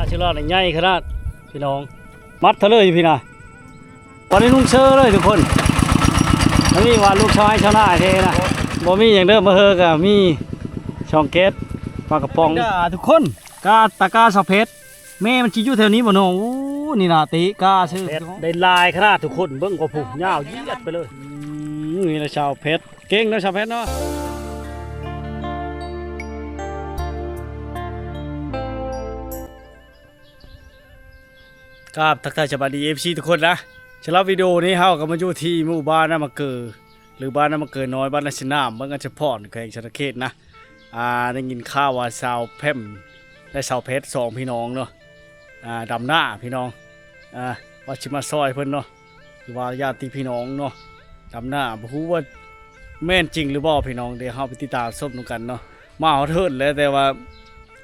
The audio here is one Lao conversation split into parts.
ເຊລາດໃຫຍ່ຂະໜາດພີ່ນ້ອງ ມັດເທົ່າເລີຍຢູ່ພີ້ນະ ບໍ່ໄດ້ນຸ່ງເຊີເລີຍທຸກຄົນ. ອັນນີ້ວ່າລູກຊາວໄຮ່ຊາວນາແທ້ນະ ບໍ່ມີຫຍັງເດີ ມາເຮີກະມີຊ່ອງແກັດ ປາກະປ໋ອງ ທຸກຄົນ. ກາ ຕາກ້າສາວເພັດ ແມ່ມັນຊິຢູ່ແຖວນີ້ບໍ່ເນາະ? ໂອ້ ນີ້ນະ ເຕະກ້າຊື່ ໄດ້ຫຼາຍຂະໜາດທຸກຄົນ. ເບິ່ງກໍພຸ້ນ ຍາວຢຽດໄປເລີຍ. ອືມ ນີ້ລະສາວເພັດ ເກັ່ງເນາະ ສາວເພັດເນາະ. ກາບທັກທາຍສະບາຍດີ ເອັຟຊີ ທຸກຄົນນະ. ສຳລັບວິດີໂອນີ້ເຮົາກໍມາຢູ່ທີ່ໝູ່ບ້ານນາມະເກີ ຫຼື ບ້ານນາມະເກີນ້ອຍ ບ້ານນາຊິນາມ ເມືອງອັດສະພອນ ແຂວງສະຫວັນນະເຂດນະ. ອ່າ ໄດ້ຍິນຂ່າວວ່າສາວແພມ ແລະ ສາວເພັດ ສອງພີ່ນ້ອງເນາະ ອ່າ ດຳນາພີ່ນ້ອງ ອ່າ ວ່າຊິມາຊ່ອຍເພິ່ນເນາະ ຫຼືວ່າຍາດຕິພີ່ນ້ອງເນາະ ດຳນາ ບໍ່ຮູ້ວ່າແມ່ນຈິງຫຼືບໍ່ພີ່ນ້ອງ. ດຽວເຮົາໄປຕິດຕາມຊົມນຳກັນເນາະ. ມາຮອດເທິງແລ້ວ ແຕ່ວ່າ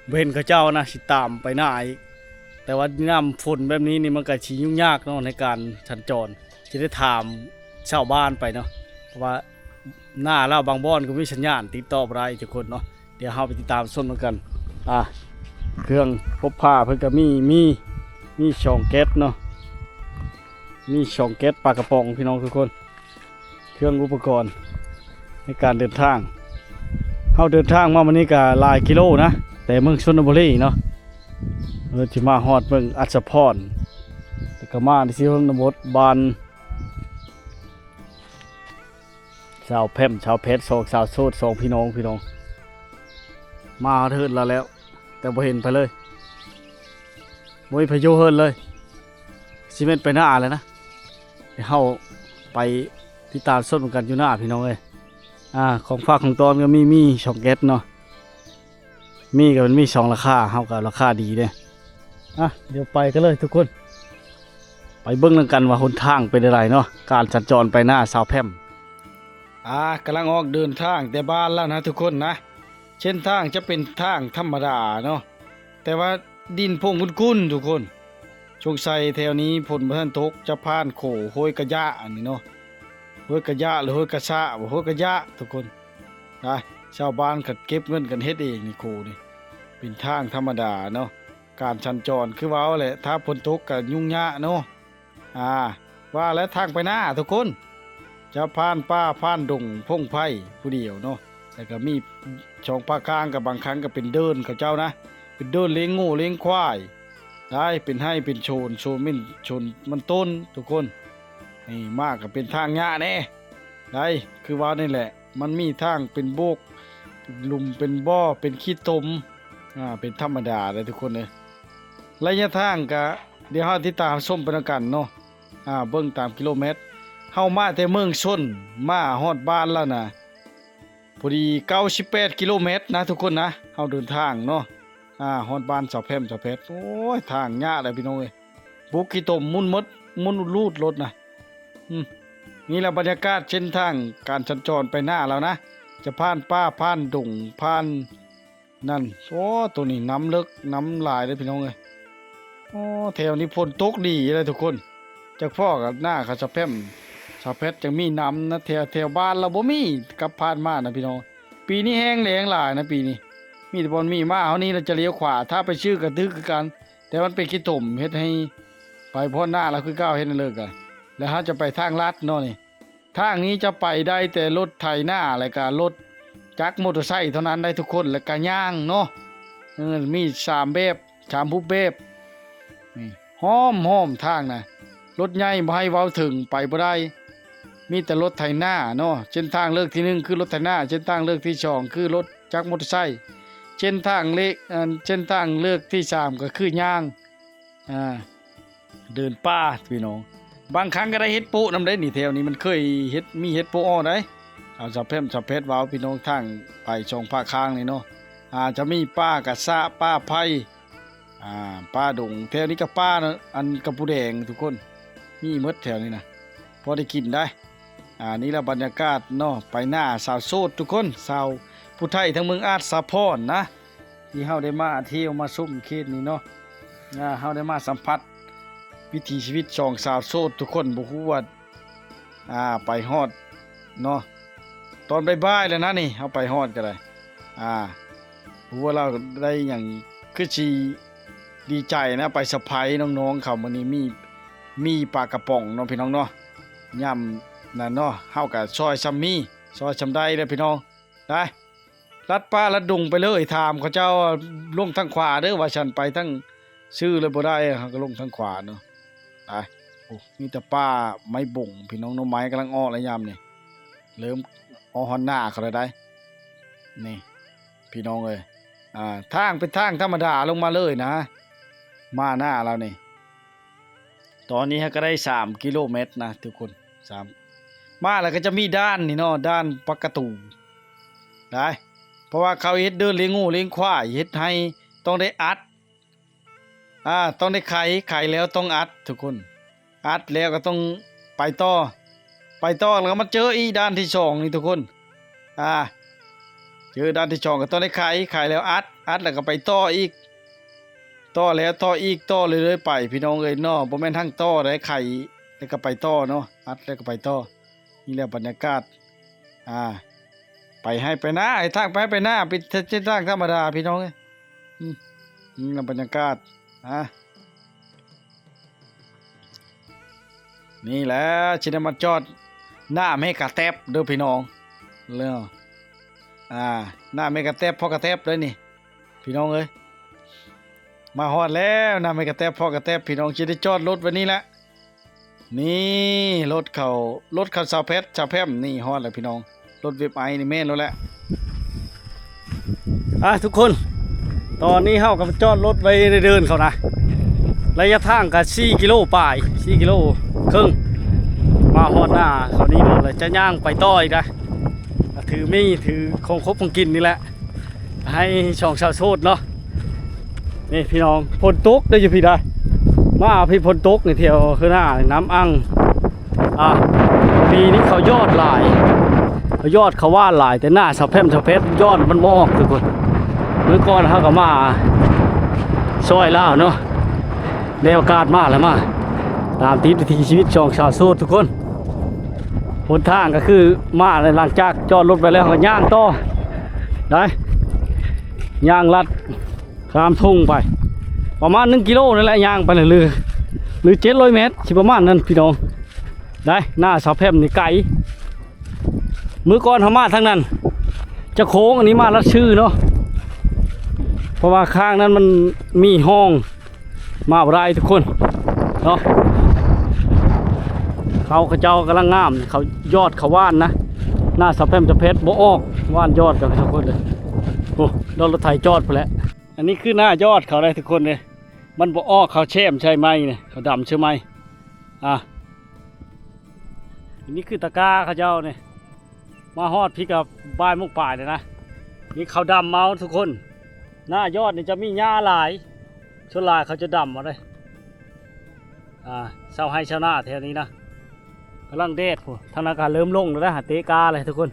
ບໍ່ເຫັນເຂົາເຈົ້ານະ ຊິຕາມໄປນາອີກ. ແຕ່ວ່າຍາມຝົນແບບນີ້ນີ້ ມັນກໍຊິຫຍຸ້ງຍາກເນາະ ໃນການສັນຈອນ. ຈະໄດ້ຖາມຊາວບ້ານໄປເນາະ ເພາະວ່ານາລາວບາງບ່ອນກໍມີສັນຍານຕິດຕໍ່ບໍ່ໄດ້ທຸກຄົນເນາະ. ດຽວເຮົາໄປຕິດຕາມຊົມນຳກັນ. ອ່າ ເຄື່ອງພົບພາເພິ່ນກໍມີ ມີ ມີຊ່ອງແກັດເນາະ ມີຊ່ອງແກັດ ປາກະປ໋ອງ ພີ່ນ້ອງທຸກຄົນ. ເຄື່ອງອຸປະກອນໃນການເດີນທາງ. ເຮົາເດີນທາງມາມື້ນີ້ກໍຫຼາຍກິໂລນະ ແຕ່ເມືອງຊົນນະບູລີເນາະ ເອີ ທີ່ມາຮອດເມືອງອັດສະພອນ ແລ້ວກໍມາທີ່ຊົນນະບົດ ບ້ານສາວແພມ ສາວເພັດ ສອງສາວໂສດ ສອງພີ່ນ້ອງ ພີ່ນ້ອງ. ມາຮອດເຮືອນລາວແລ້ວ ແຕ່ບໍ່ເຫັນໃຜເລີຍ ບໍ່ມີໃຜຢູ່ເຮືອນເລີຍ. ຊິແມ່ນໄປນາແລ້ວນະ. ດຽວເຮົາໄປຕິດຕາມຊົມນຳກັນຢູ່ນາ ພີ່ນ້ອງເອີຍ. ອ່າ ຂອງຝາກຂອງຕ້ອນກໍມີ ມີຊ່ອງແກັດເນາະ ມີກໍມັນມີສອງລາຄາ ເຮົາກໍເອົາລາຄາດີເດ້. ອ່ະ ດຽວໄປກັນເລີຍທຸກຄົນ ໄປເບິ່ງນຳກັນວ່າຫົນທາງເປັນຈັ່ງໃດເນາະ ການສັນຈອນໄປນາສາວແພມ. ອ່າ ກຳລັງອອກເດີນທາງແຕ່ບ້ານແລ້ວນະທຸກຄົນນະ. ເສັ້ນທາງຈະເປັນທາງທຳມະດາເນາະ ແຕ່ວ່າ ດິນຜົງກຸ້ນໆ ທຸກຄົນ. ສົງໄສແຖວນີ້ຝົນບໍ່ທັນຕົກ ຈະຜ່ານໂຂຫ້ວຍກະຢາອັນນີ້ເນາະ ຫ້ວຍກະຢາ ຫຼື ຫ້ວຍກະຊະ ບໍ່ ຫ້ວຍກະຢາທຸກຄົນນະ. ຊາວບ້ານເຂົາເກັບເງິນກັນເຮັດເອງນີ້ ໂຂນີ້ ເປັນທາງທຳມະດາເນາະ. ການສັນຈອນຄືເວົ້າແຫຼະ ຖ້າຝົນຕົກກະຫຍຸ້ງຍາກເນາະ. ອ່າ ວ່າແລ້ວທາງໄປນາທຸກຄົນ ຈະຜ່ານປ່າຜ່ານດົງພົງໄພຜູ້ດຽວເນາະ ແລ້ວກໍມີຊ່ອງພາກກາງ ກໍບາງຄັ້ງກໍເປັນເດີ່ນເຂົາເຈົ້ານະ ເປັນເດີ່ນລ້ຽງງົວລ້ຽງຄວາຍໄດ້ ເປັນໄຮ່ເປັນໂຊນ ໂຊນເມັນ ໂຊນມັນຕົ້ນທຸກຄົນ. ນີ້ມາກໍເປັນທາງຍາກແດ່ໄດ້ ຄືວ່ານີ້ແຫຼະ ມັນມີທາງເປັນໂບກ ເປັນຫຼຸມ ເປັນບໍ່ ເປັນຂີ້ຕົມ ອ່າ ເປັນທຳມະດາເດ້ທຸກຄົນເອີຍ. ໄລຍະທາງກະ ດຽວເຮົາຕິດຕາມຊົມໄປນຳກັນເນາະ. ອ່າ ເບິ່ງຕາມກິໂລແມັດ ເຮົາມາແຕ່ເມືອງຊົນ ມາຮອດບ້ານແລ້ວນະ ພໍດີເກົ້າສິບແປດກິໂລແມັດນະທຸກຄົນນະ ເຮົາເດີນທາງເນາະ. ອ່າ ຮອດບ້ານສາວແພມ ສາວແພັດ ໂອ້ຍ ທາງຍາກເດ້ພີ່ນ້ອງເອີຍ ບຸກຂີ້ຕົມໝຸ່ນໝົດ ໝຸ່ນລູດລົດນະ. ອືມ ນີ້ລະບັນຍາກາດເສັ້ນທາງການສັນຈອນໄປນາແລ້ວນະ ຈະຜ່ານປ່າຜ່ານດົງຜ່ານ ນັ້ນ ໂອ້ ໂຕນີ້ນ້ຳເລິກ ນ້ຳຫຼາຍເດ້ພີ່ນ້ອງເອີຍ. ໂອ້ ແຖວນີ້ຝົນຕົກດີເດ້ທຸກຄົນ ຈັກພໍ້ກັບໜ້າເຂົາສະແພມ ສະແພັດ ຈັ່ງມີນ້ຳນະ ແຖວ ແຖວບ້ານລາວບໍ່ມີ ກັບຜ່ານມານະພີ່ນ້ອງ. ປີນີ້ແຫ້ງແລ້ງຫຼາຍນະ ປີນີ້ ມີແຕ່ບ່ອນມີ ມາເຮົານີ້ລະຈະລ້ຽວຂວາ ຖ້າໄປຊື່ກະຖືກຄືກັນ ແຕ່ມັນເປັນຂີ້ຕົມ ເຮັດໃຫ້ໄປພອນໜ້າລາວຄືເກົ່າ ເຮັດໃຫ້ເລີກກະ ແລ້ວເຮົາຈະໄປທາງລັດເນາະນີ້. ທາງນີ້ຈະໄປໄດ້ແຕ່ລົດໄຖນາ ແລ້ວກະລົດຈັກມໍເຕີໄຊເທົ່ານັ້ນໄດ້ທຸກຄົນ ແລ້ວກະຍ່າງເນາະ. ເອີ ມີສາມແບບ ສາມຮູບແບບ ນີ້ ຫ້ອມໆ ທາງນະ ລົດໃຫຍ່ບໍ່ໃຫ້ເວົ້າເຖິງ ໄປບໍ່ໄດ້ ມີແຕ່ລົດໄຖນາເນາະ. ເສັ້ນທາງເລີກທີໜຶ່ງຄືລົດໄຖນາ ເສັ້ນທາງເລີກທີສອງຄືລົດຈັກມໍເຕີໄຊ ເສັ້ນທາງເລກ ອັນ ເສັ້ນທາງເລີກທີສາມກໍຄືຍ່າງ ອ່າ ເດີນປ່າພີ່ນ້ອງ. ບາງຄັ້ງກໍໄດ້ເຫັດໂປະນຳເດ້ນີ້ ແຖວນີ້ມັນເຄີຍເຫັດ ມີເຫັດໂປະອອກໄດ໋. ເອົາສະແພມ ສະແພັດ ເວົ້າພີ່ນ້ອງ ທາງໄປຊ່ອງພາກຂ້າງນີ້ເນາະ ອ່າ ຈະມີປ່າກະຊະ ປ່າໄຜ່ ອ່າ ປ່າດົງ ແຖວນີ້ກໍປ່າ ອັນກະປູແດງທຸກຄົນ ມີໝົດແຖວນີ້ນະ ພໍໄດ້ກິນໄດ໋. ອ່າ ນີ້ລະບັນຍາກາດເນາະ ໄປໜ້າສາວໂສດທຸກຄົນ ສາວຜູ້ໄທທາງເມືອງອາດສະພອນນະ ທີ່ເຮົາໄດ້ມາທ່ຽວມາຊົມເຂດນີ້ເນາະ. ອ່າ ເຮົາໄດ້ມາສຳຜັດວິຖີຊີວິດສອງສາວໂສດທຸກຄົນ ບໍ່ຮູ້ວ່າ ອ່າ ໄປຮອດເນາະ ຕອນບ່າຍໆ ແລ້ວນະນີ້ ເຮົາໄປຮອດກໍໄດ້ ອ່າ ບໍ່ຮູ້ວ່າລາວໄດ້ຫຍັງ ຄືຊິ ດີໃຈນະ ໄປເຊີໄພນ້ອງໆເຂົາ. ມື້ນີ້ມີ ມີປາກະປ໋ອງເນາະພີ່ນ້ອງເນາະ ຍາມນັ້ນເນາະ ເຮົາກະຊ່ອຍຊ່ຳມີ ຊ່ອຍຊ່ຳໄດ້ເດີພີ່ນ້ອງ. ໄປ ລັດປ່າລັດດົງໄປເລີຍ ຖາມເຂົາເຈົ້າ ລົງທາງຂວາເດີວ່າຊັ້ນ ໄປທາງຊື່ເລີຍບໍ່ໄດ້ ເຮົາກໍລົງທາງຂວາເນາະ. ໄປ ໂອ້ ມີແຕ່ປ່າໄມ້ບົງພີ່ນ້ອງ ໜໍ່ໄມ້ກຳລັງອອກແລ້ວຍາມນີ້ ເລີ່ມອອກຮອດໜ້າເຂົາແລ້ວໃດ໋ ນີ້ພີ່ນ້ອງເອີຍ. ອ່າ ທາງເປັນທາງທຳມະດາລົງມາເລີຍນະ ມາໜ້າລາວນີ້. ຕອນນີ້ເຮົາກໍໄດ້ສາມກິໂລແມັດນະທຸກຄົນ ສາມ ມາແລ້ວກໍຈະມີດ່ານນີ້ເນາະ ດ່ານປາກກະຕູໄດ໋ ເພາະວ່າເຂົາເຮັດເດີນລ້ຽງງົວລ້ຽງຄວາຍ ເຮັດໄຮ່ ຕ້ອງໄດ້ອັດ ອ່າ ຕ້ອງໄດ້ໄຖ ໄຖແລ້ວຕ້ອງອັດທຸກຄົນ ອັດແລ້ວກໍຕ້ອງໄປຕໍ່ ໄປຕໍ່ແລ້ວກໍມາເຈີອີກດ່ານທີສອງນີ້ທຸກຄົນ. ອ່າ ເຈີດ່ານທີສອງກໍຕ້ອງໄດ້ໄຖ ໄຖແລ້ວອັດ ອັດແລ້ວກໍໄປຕໍ່ອີກ ຕໍ່ແລ້ວຕໍ່ອີກ ຕໍ່ເລື້ອຍໆໄປພີ່ນ້ອງເອີຍເນາະ. ບໍ່ແມ່ນທັງຕໍ່ໄດ້ ໄຂແລ້ວກໍໄປຕໍ່ເນາະ ອັດແລ້ວກໍໄປຕໍ່. ນີ້ແຫຼະບັນຍາກາດ ອ່າ ໄປໄຮ່ໄປນາ ໄອ້ທາງໄປໄຮ່ໄປນາ ເປັນເສັ້ນທາງທຳມະດາພີ່ນ້ອງເອີຍ. ອືມ ນີ້ລະບັນຍາກາດ ອ່າ ນີ້ແຫຼະ ຊິໄດ້ມາຈອດໜ້າແມ່ກະແຕັບເດີພີ່ນ້ອງ ແລ້ວ ອ່າ ໜ້າແມ່ກະແຕັບ ພໍ່ກະແຕັບເດີນີ້ພີ່ນ້ອງເອີຍ. ມາຮອດແລ້ວ ໜ້າແມ່ກະແຕັບ ພໍ່ກະແຕັບ ພີ່ນ້ອງ ຊິໄດ້ຈອດລົດໄວ້ນີ້ແຫຼະ. ນີ້ລົດເຂົາ ລົດເຂົາສາວແພັດ ສາວແພມ ນີ້ຮອດແລ້ວພີ່ນ້ອງ ລົດເວັບໄອນີ້ແມ່ນໂລດແຫຼະ. ອ່າ ທຸກຄົນ ຕອນນີ້ເຮົາກໍຈອດລົດໄວ້ໃນເດີ່ນເຂົານະ ໄລຍະທາງກໍສີ່ກິໂລປາຍ ສີ່ກິໂລເຄິ່ງ. ມາຮອດໜ້າເຂົານີ້ແລ້ວ ແລ້ວຈະຍ່າງໄປຕໍ່ອີກນະ ຖືມີ ຖືຂອງຄົບຂອງກິນນີ້ແຫຼະ ໃຫ້ຊ່ອງສາວໂສດເນາະ. ນີ້ພີ່ນ້ອງ ຝົນຕົກເດີຢູ່ພີ້ໄດ໋ ມາພີ້ຝົນຕົກນີ້ ແຖວເຮືອນານີ້ນ້ຳອັ່ງ. ອ່າ ປີນີ້ເຂົາຍອດຫຼາຍ ເຂົາຍອດເຂົາຫວ່ານຫຼາຍ ແຕ່ໜ້າສາວແພມ ສາວແພັດ ຍອດມັນບໍ່ອອກທຸກຄົນ. ມື້ກ່ອນເຮົາກໍມາຊ່ອຍລາວເນາະ ໄດ້ໂອກາດມາແລ້ວ ມາຕາມຕິດວິຖີຊີວິດຂອງຊາວໂສດທຸກຄົນ. ຫົນທາງກໍຄືມາແລ້ວ ຫຼັງຈາກຈອດລົດໄວ້ແລ້ວ ເຮົາກໍຍ່າງຕໍ່ໄດ໋ ຍ່າງລັດ ຂ້າມທົ່ງໄປ ປະມານໜຶ່ງກິໂລນີ້ແຫຼະ ຍ່າງໄປເລື້ອຍໆ ຫຼື ເຈັດຮ້ອຍແມັດ ຊິປະມານນັ້ນພີ່ນ້ອງ. ໄດ້ ໜ້າສາວແພມນີ້ໄກ ມື້ກ່ອນເຮົາມາທາງນັ້ນ ຈະໂຄ້ງ ອັນນີ້ມາລັດຊື່ເນາະ ເພາະວ່າຂ້າງນັ້ນມັນມີຮ່ອງ ມາບໍ່ໄດ້ທຸກຄົນເນາະ. ເຂົາ ເຂົາເຈົ້າກຳລັງງາມ ເຂົາຍອດເຂົາຫວ່ານນະ ໜ້າສາວແພມຈະແພັດບໍ່ອອກ ຫວ່ານຍອດກັນທຸກຄົນເລີຍ. ໂອ້ ດອກລົດໄຖຈອດພຸ້ນແຫຼະ. ອັນນີ້ຄືໜ້າຍອດເຂົາເດ້ທຸກຄົນເດ້ ມັນບໍ່ອອກ ເຂົາແຊ່ມໃສ່ໄມ້ນີ້ ເຂົາດຳໃສ່ໄມ້. ອ່າ ອັນນີ້ຄືຕະກ້າເຂົາເຈົ້ານີ້ ມາຮອດພີ້ກໍບ່າຍໂມງປາຍແລ້ວນະ. ນີ້ເຂົາດຳເອົາທຸກຄົນ ໜ້າຍອດນີ້ຈະມີຫຍ້າຫຼາຍ ສ່ວນຫຼາຍເຂົາຈະດຳເອົາເດ້. ອ່າ ຊາວໄຮ່ຊາວນາແຖວນີ້ນະ ກຳລັງແດດພຸ້ນ ທາງນັ້ນກໍເລີ່ມລົງແລ້ວນະ ຫາເຕະກ້າເລີຍທຸກຄົນ.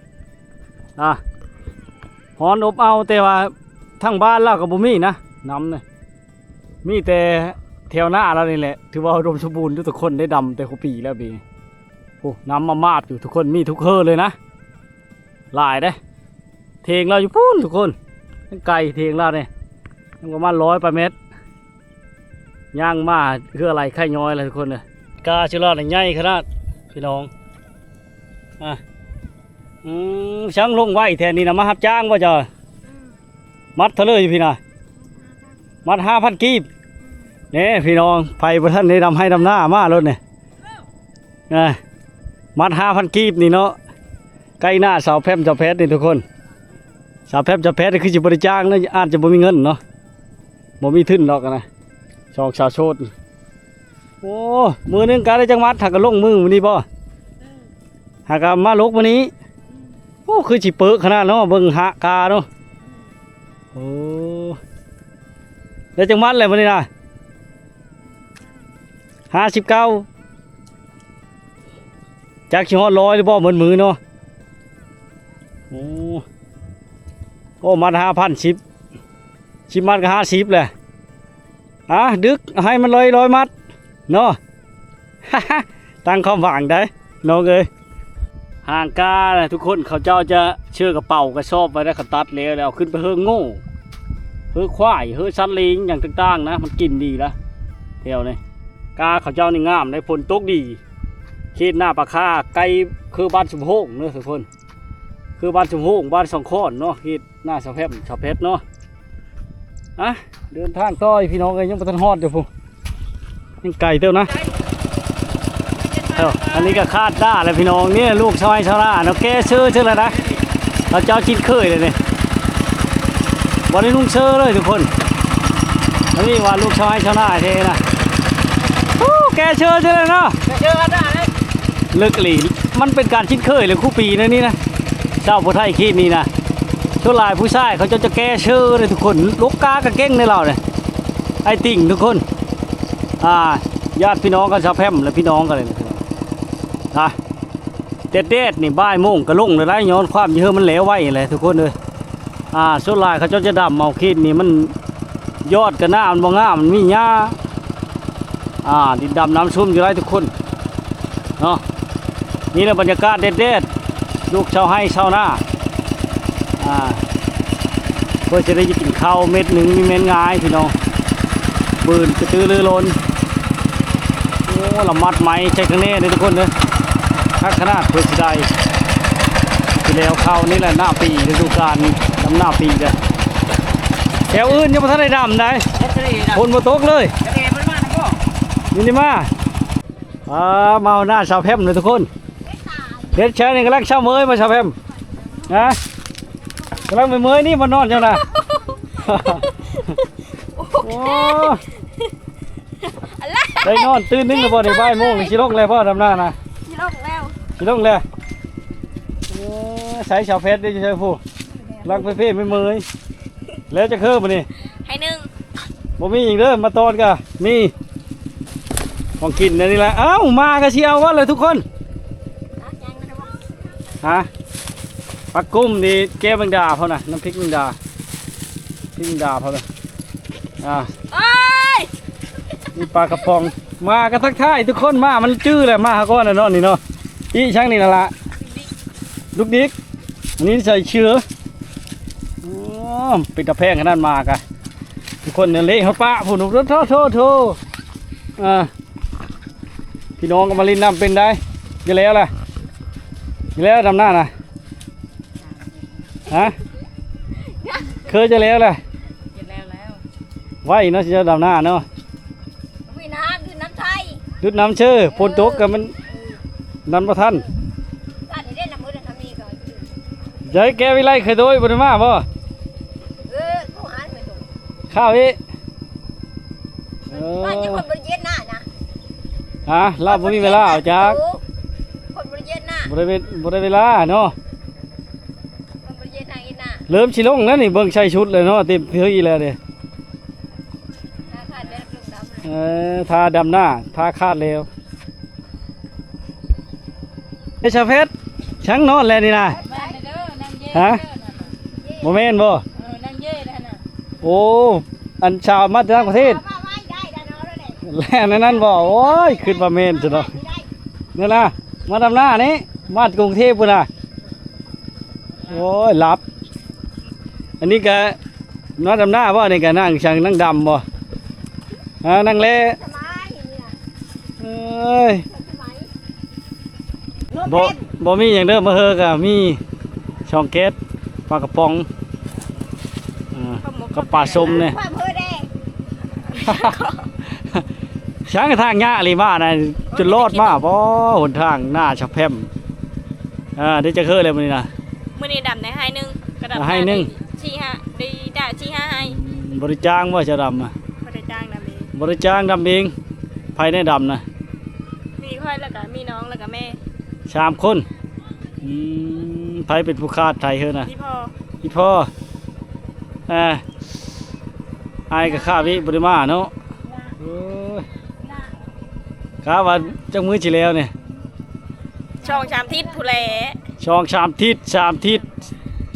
ອ່າ ຮ້ອນອົບເອົາ ແຕ່ວ່າທາງບ້ານລາວກໍບໍ່ມີນະ ນ້ຳນີ້ ມີແຕ່ແຖວໜ້າລາວນີ້ແຫຼະ ຖືວ່າອຸດົມສົມບູນຢູ່ທຸກຄົນ ໄດ້ດຳແຕ່ຫົວປີແລ້ວປີນີ້. ໂອ້ ນ້ຳມາມາບຢູ່ທຸກຄົນ ມີທຸກເຮີເລີຍນະ ຫຼາຍເດ້. ເຖງລາວຢູ່ພຸ້ນທຸກຄົນ ຍັງໄກເຖງລາວນີ້ ຍັງປະມານຮ້ອຍປາຍແມັດ ຍ່າງມາເຮືອໄຫຼໄຂ່ຍ້ອຍແລ້ວທຸກຄົນເອີຍ. ກ້າຊື່ລາວນີ້ໃຫຍ່ຂະໜາດພີ່ນ້ອງ. ອ່າ ອືມ ຊ່າງລົງໄວແທ້ນີ້ນະ ມາຮັບຈ້າງບໍ່ເຈົ້າ? ອືມ ມັດເທົ່າເລີຢູ່ພີ້ນະ? ມັດຫ້າພັນກີບ. ອືມ ເດ້ພີ່ນ້ອງ ໃຜບໍ່ທັນໄດ້ດຳໄຮ່ດຳນາມາໂລດນີ້. ອ່າ ມັດຫ້າພັນກີບນີ້ເນາະ ໃກ້ໜ້າສາວແພມ ສາວແພັດນີ້ທຸກຄົນ. ສາວແພມ ສາວແພັດນີ້ຄືຊິບໍ່ໄດ້ຈ້າງນະ ອາດຈະບໍ່ມີເງິນເນາະ ບໍ່ມີທຶນດອກນະ ສອງສາວໂສດ. ໂອ້ ມື້ໜຶ່ງກະໄດ້ຈັກມັດ ຫາກະລົງມື້ມື້ນີ້ບໍ່? ຫາກະມາລົກມື້ນີ້. ໂອ້ ຄືຊິເປິກຂະໜາດເນາະ ເບິ່ງຫາກາເນາະ. ໂອ້ ໄດ້ຈັກມັດແລ້ວມື້ນີ້ນະ? ຫ້າສິບເກົ້າ ຈັກຊິຮອດຮ້ອຍຫຼືບໍ່ ໝົດມື້ເນາະ. ໂອ້ ໂອ້ ມັດຫ້າພັນ ສິບ ສິບມັດກໍຫ້າສິບແຫຼະ. ອ່າ ດຶກໃຫ້ມັນຮ້ອຍ ຮ້ອຍມັດເນາະ ຕັ້ງຄວາມຫວັງໄດ໋ນ້ອງເອີຍ. ຫາງການະທຸກຄົນ ເຂົາເຈົ້າຈະເຊີກະເປົາກະສອບໄວ້ໄດ້ ເຂົາຕັດແລ້ວ ແລ້ວເອົາຂຶ້ນໄປເຮີ້ງໂງ່ ຄືຄວາຍ ຄືສັດລ້ຽງຫຍັງຕ່າງໆນະ ມັນກິນດີລະ ແຖວນີ້ ກາເຂົາເຈົ້ານີ້ງາມເດ້ ຝົນຕົກດີ. ເຂດໜ້າປາຄາ ໃກ້ຄືບ້ານຊຸມໂຮງເດີທຸກຄົນ ຄືບ້ານຊຸມໂຮງ ບ້ານສອງຄ້ອນເນາະ ເຂດໜ້າສາວແພມ ສາວແພັດເນາະ. ອ່ະ ເດີນທາງຕໍ່ ພີ່ນ້ອງເອີຍ ຍັງບໍ່ທັນຮອດຢູ່ພຸ້ນ ຍັງໄກເຕີບນະ. ເອີ ອັນນີ້ກໍຄາດໜ້າແລ້ວພີ່ນ້ອງ ນີ້ລູກຊາວໄຮ່ຊາວນາເນາະ ແກ່ເຊີເທື່ອລະນະ ເຂົາເຈົ້າຊິນເຄີຍເລີຍນີ້ ບໍ່ໄດ້ນຸ່ງເຊີເລີຍທຸກຄົນ. ອັນນີ້ວ່າລູກຊາວໄຮ່ຊາວນາແທ້ນະ ໂອ້ ແກ່ເຊີເທື່ອລະເນາະ ເລິກອີ່ຫຼີ ມັນເປັນການຊິນເຄີຍເລີຍຄູ່ປີໃນນີ້ນະ ຊາວຜູ້ໄທເຂດນີ້ນະ ສ່ວນຫຼາຍຜູ້ຊາຍເຂົາເຈົ້າຈະແກ່ເຊີເດ້ທຸກຄົນ ລົກກາກະເກັ່ງໃນລາວເດ້ ອ້າຍຕິ່ງທຸກຄົນ ອ່າ ຍາດພີ່ນ້ອງກັນ ຊາວແພມ ແລະ ພີ່ນ້ອງກັນເລີຍນະ ອ່າ ແດດໆນີ້ ບ່າຍໂມງກໍລົງແລ້ວໄດ໋ ຍ້ອນຄວາມທີ່ເຮີມັນແຫຼວໄວແຫຼະທຸກຄົນເອີຍ. ອ່າ ສ່ວນຫຼາຍເຂົາເຈົ້າຈະດຳເອົາ ເຂດນີ້ມັນ ຍອດກະໜ້າມັນບໍ່ງາມ ມັນມີຫຍ້າ ອ່າ ດິນດຳນ້ຳຊຸ່ມຢູ່ໄດ໋ທຸກຄົນເນາະ. ນີ້ແຫຼະບັນຍາກາດແດດໆ ລູກຊາວໄຮ່ຊາວນາ ອ່າ ເພື່ອຈະໄດ້ກິນເຂົ້າເມັດໜຶ່ງ ມີແມ່ນງ່າຍພີ່ນ້ອງ ບືນກະຕືລືລົ້ນ. ໂອ້ ລະມັດໄມ້ໃສ່ຂ້າງແນ່ເດີທຸກຄົນເດີ ຄັກຂະໜາດ ເພື່ອຊິໄດ້ ຊິແລ້ວເຂົ້ານີ້ແຫຼະ ໜ້າປີ ລະດູການດຳໜ້າປີເດີ. ແຖວອື່ນຍັງບໍ່ທັນໄດ້ດຳໃດ໋ ເຮັດຈັ່ງໃດນະ ຝົນບໍ່ຕົກເລີຍ ກະເດມັນມານະບໍ່ ຢູ່ນີ້ມາ. ອ່າ ມາເອົາໜ້າຊາວແພມເດີທຸກຄົນ ເຮັດແຊວນີ້ກຳລັງເຊົ້າເມີຍບໍ່ຊາວແພມ ຮະ ກຳລັງເມີຍນີ້ ມານອນຈັ່ງນະ ໂອ້ ໄດ້ນອນຕື່ນໜຶ່ງແລ້ວບໍ່ນີ້ ບ່າຍໂມງນີ້ ຊິລົງແລ້ວບໍ່ ດຳນານະ ຊິລົງແລ້ວ ຊິລົງແລ້ວ. ໂອ້ ໃສຊາວແພດເດ້ ຢູ່ໃສຜູ້ ລັກເພເພເມີຍໆ ແລ້ວຈັກເຮີບາດນີ້ ໃຫ້ໜຶ່ງ ບໍ່ມີອີກເດີ ມາຕອນກະມີ ຂອງກິນອັນນີ້ແຫຼະ. ເອົ້າ ມາກະຊິເອົາວ່າແຫຼະທຸກຄົນ ຮະ ຜັກກຸ້ມນີ້ແຈ່ວແມງດາເພິ່ນນະ ນ້ຳພິກແມງດາ ພິກແມງດາເພິ່ນນະ ອ່າ ໂອ້ຍ ມີປາກະປ໋ອງ ມາກະທັກທາຍທຸກຄົນ ມາມັນຈື່ແຫຼະ ມາຫາກ່ອນນະເນາະ ນີ້ເນາະ ອີ່ຫຍັງນີ້ນະລະ ດຸກດິກ ອັນນີ້ໃສ່ເສືອ ອໍ ເປັນຕາແພງຂະໜາດ ມາກະ ທຸກຄົນເນາະ ເລະຮອດປະພຸ້ນ ໂທ້ໆໆ ອ່າ ພີ່ນ້ອງກໍມາຫຼິ້ນນ້ຳເປັນໄດ໋ ຈະແລ້ວລະ ຈະແລ້ວດຳນານະ ຮະ ເຄີຍຈະແລ້ວລະ ຈະແລ້ວແລ້ວ ໄວເນາະ ຊິເຈົ້າດຳນາເນາະ ວິນາ ດູດນ້ຳໄທ ດູດນ້ຳເຊີ ເອີ ຝົນຕົກກໍມັນ ເອີ ນັ້ນບໍ່ທັນ ໃຫຍ່ແກ້ວິໄລເຄີຍໂດຍບໍ່ໄດ້ມາບໍ່ ເອີ ໂທຫາໄປໂຕ ຂ້າວອີ ເອີ ວ່າແຕ່ຄົນບໍ່ໄດ້ເຮັດນານະ ຮະ ລາວບໍ່ມີເວລາ ເອົາຈັກ ຄົນບໍ່ໄດ້ເຮັດນາ ບໍ່ໄດ້ເວ ບໍ່ໄດ້ເວລາເນາະ ຄົນບໍ່ໄດ້ເຮັດນາເຮັດນາ ເລີ່ມຊິລົງແລ້ວນີ້ ເບິ່ງໃສ່ຊຸດແລ້ວເນາະ ເຕັມທີ່ແລ້ວນີ້ ຖ້າຂາດແລ້ວລົງດຳ ເອີ ຖ້າດຳນາ ຖ້າຂາດແລ້ວ. ເອີ ຊາວເພັດ ຊ່າງນອນແລ້ວນີ້ນະ ແມ່ນເດີ ນາງເຢ ຮະ ເດີ ບໍ່ແມ່ນບໍ່ ເອີ ນາງເຢນັ້ນນະ ໂອ້ ອັນຊາວມາຈາກຕ່າງປະເທດ ແລ່ນໃນນັ້ນບໍ່ ໂອ້ຍ ຄິດວ່າແມ່ນຊະເນາະ ນີ້ນະ ມາດຳນານີ້ ມາແຕ່ກຸງເທບພຸ້ນນະ ໂອ້ຍ ຫຼັບ ອັນນີ້ກະ ມາດຳນາບໍ່ ນີ້ກະນັ່ງຊ່າງນັ່ງດຳບໍ່ ຮະ ນັ່ງແລ ສະບາຍນີ້ລະ ເອີຍ ສະບາຍ ບໍ່ ບໍ່ມີຫຍັງເດີ ມາເຮີກະມີຊ່ອງແກັດ ປາກະປ໋ອງ ເອີ ກັບປາສົ້ມນີ້ ຄວາມເຮີແດ່ ຊ່າງທາງຍາກອີ່ຫຼີມານະ ຈົນລອດມາບໍ່ ຫົນທາງໜ້າສະແພມ ອ່າ ໄດ້ຈັກເຮີແລ້ວມື້ນີ້ນະ ມື້ນີ້ດຳໄດ້ໄຮ່ໜຶ່ງ ກໍດຳໄຮ່ໜຶ່ງ ສີ່ຫ້າ ໄດ້ ໄດ້ສີ່ຫ້າໄຮ່ ອືມ ບໍລິຈ້າງບໍ່ເຈົ້າດຳນະ ບໍ່ໄດ້ຈ້າງ ດຳເອງ ບໍລິຈ້າງ ດຳເອງ ໃຜແນ່ດຳນະ ມີຂ້ອຍ ແລ້ວກໍມີນ້ອງ ແລ້ວກໍແມ່ ສາມຄົນ ອືມ ໃຜເປັນຜູ້ຄາດໄຖເຮີນະ ອີ່ພໍ່ ອີ່ພໍ່ ອ່າ ອ້າຍກໍຄາດວິບໍ່ໄດ້ມາເນາະ ໂອ້ຍ ກະວ່າຈັກມື້ຊິແລ້ວນີ້ ສອງສາມທິດພຸ້ນແຫຼະ ສອງສາມທິດ ສາມທິດ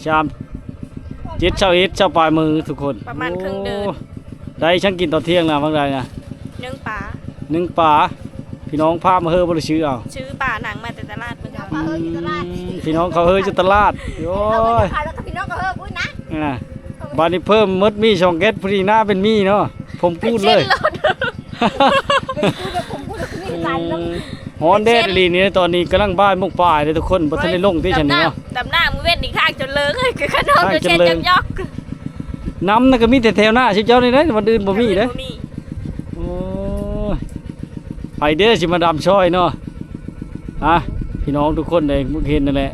ສາມ ເຈັດ ຊາວເອັດ ຊາວປາຍມື້ທຸກຄົນ ປະມານເຄິ່ງເດືອນ ໂອ້ ໄດ້ຫຍັງກິນຕອນທ່ຽງນະ ວ່າງໃດນະ ໜຶ້ງປາ ໜຶ້ງປາ ພີ່ນ້ອງພາມາເຮີບໍ່ໄດ້ຊື້ເອົາ ຊື້ປາໜັງມາແຕ່ຕະຫຼາດມື້ເຊົ້າ ອືມ ພີ່ນ້ອງເຂົາເຮີຢູ່ຕະຫຼາດ ໂອ້ຍ ຂາຍແລ້ວກໍພີ່ນ້ອງກໍເຮີພຸ້ນນະ ອ່າ ບາດນີ້ເພີ່ມໝົດມີສອງແກັດ ພໍດີໜ້າເປັນມີເນາະ ຜົມກູດເລີຍ. ເປັນກູດແບບຜົມກູດ ມີຫຼາຍລຳ. ອືມ ຮ້ອນແດດອີ່ຫຼີນີ້ ຕອນນີ້ກຳລັງບ່າຍໂມງປາຍເດ້ທຸກຄົນ ບໍ່ທັນໄດ້ລົງຕິຊັ້ນນີ້ເນາະ. ດຳນ້ຳມື້ເວັນນີ້ຄ້າງຈົນເລີງ ຄືຂະນ້ອງ ຄ້າງຈົນເລີງ ເຊັດຍັງຍອກ. ນ້ຳນັ້ນກໍມີແຕ່ແຖວໜ້າເຈົ້ານີ້ເດ້ ວັນອື່ນບໍ່ມີເດ້. ໂອ້ຍ ໃຜເດ້ຊິມາດຳຊ່ອຍເນາະ. ອ່ະ ພີ່ນ້ອງທຸກຄົນເດ້ ເຫັນນັ້ນແຫຼະ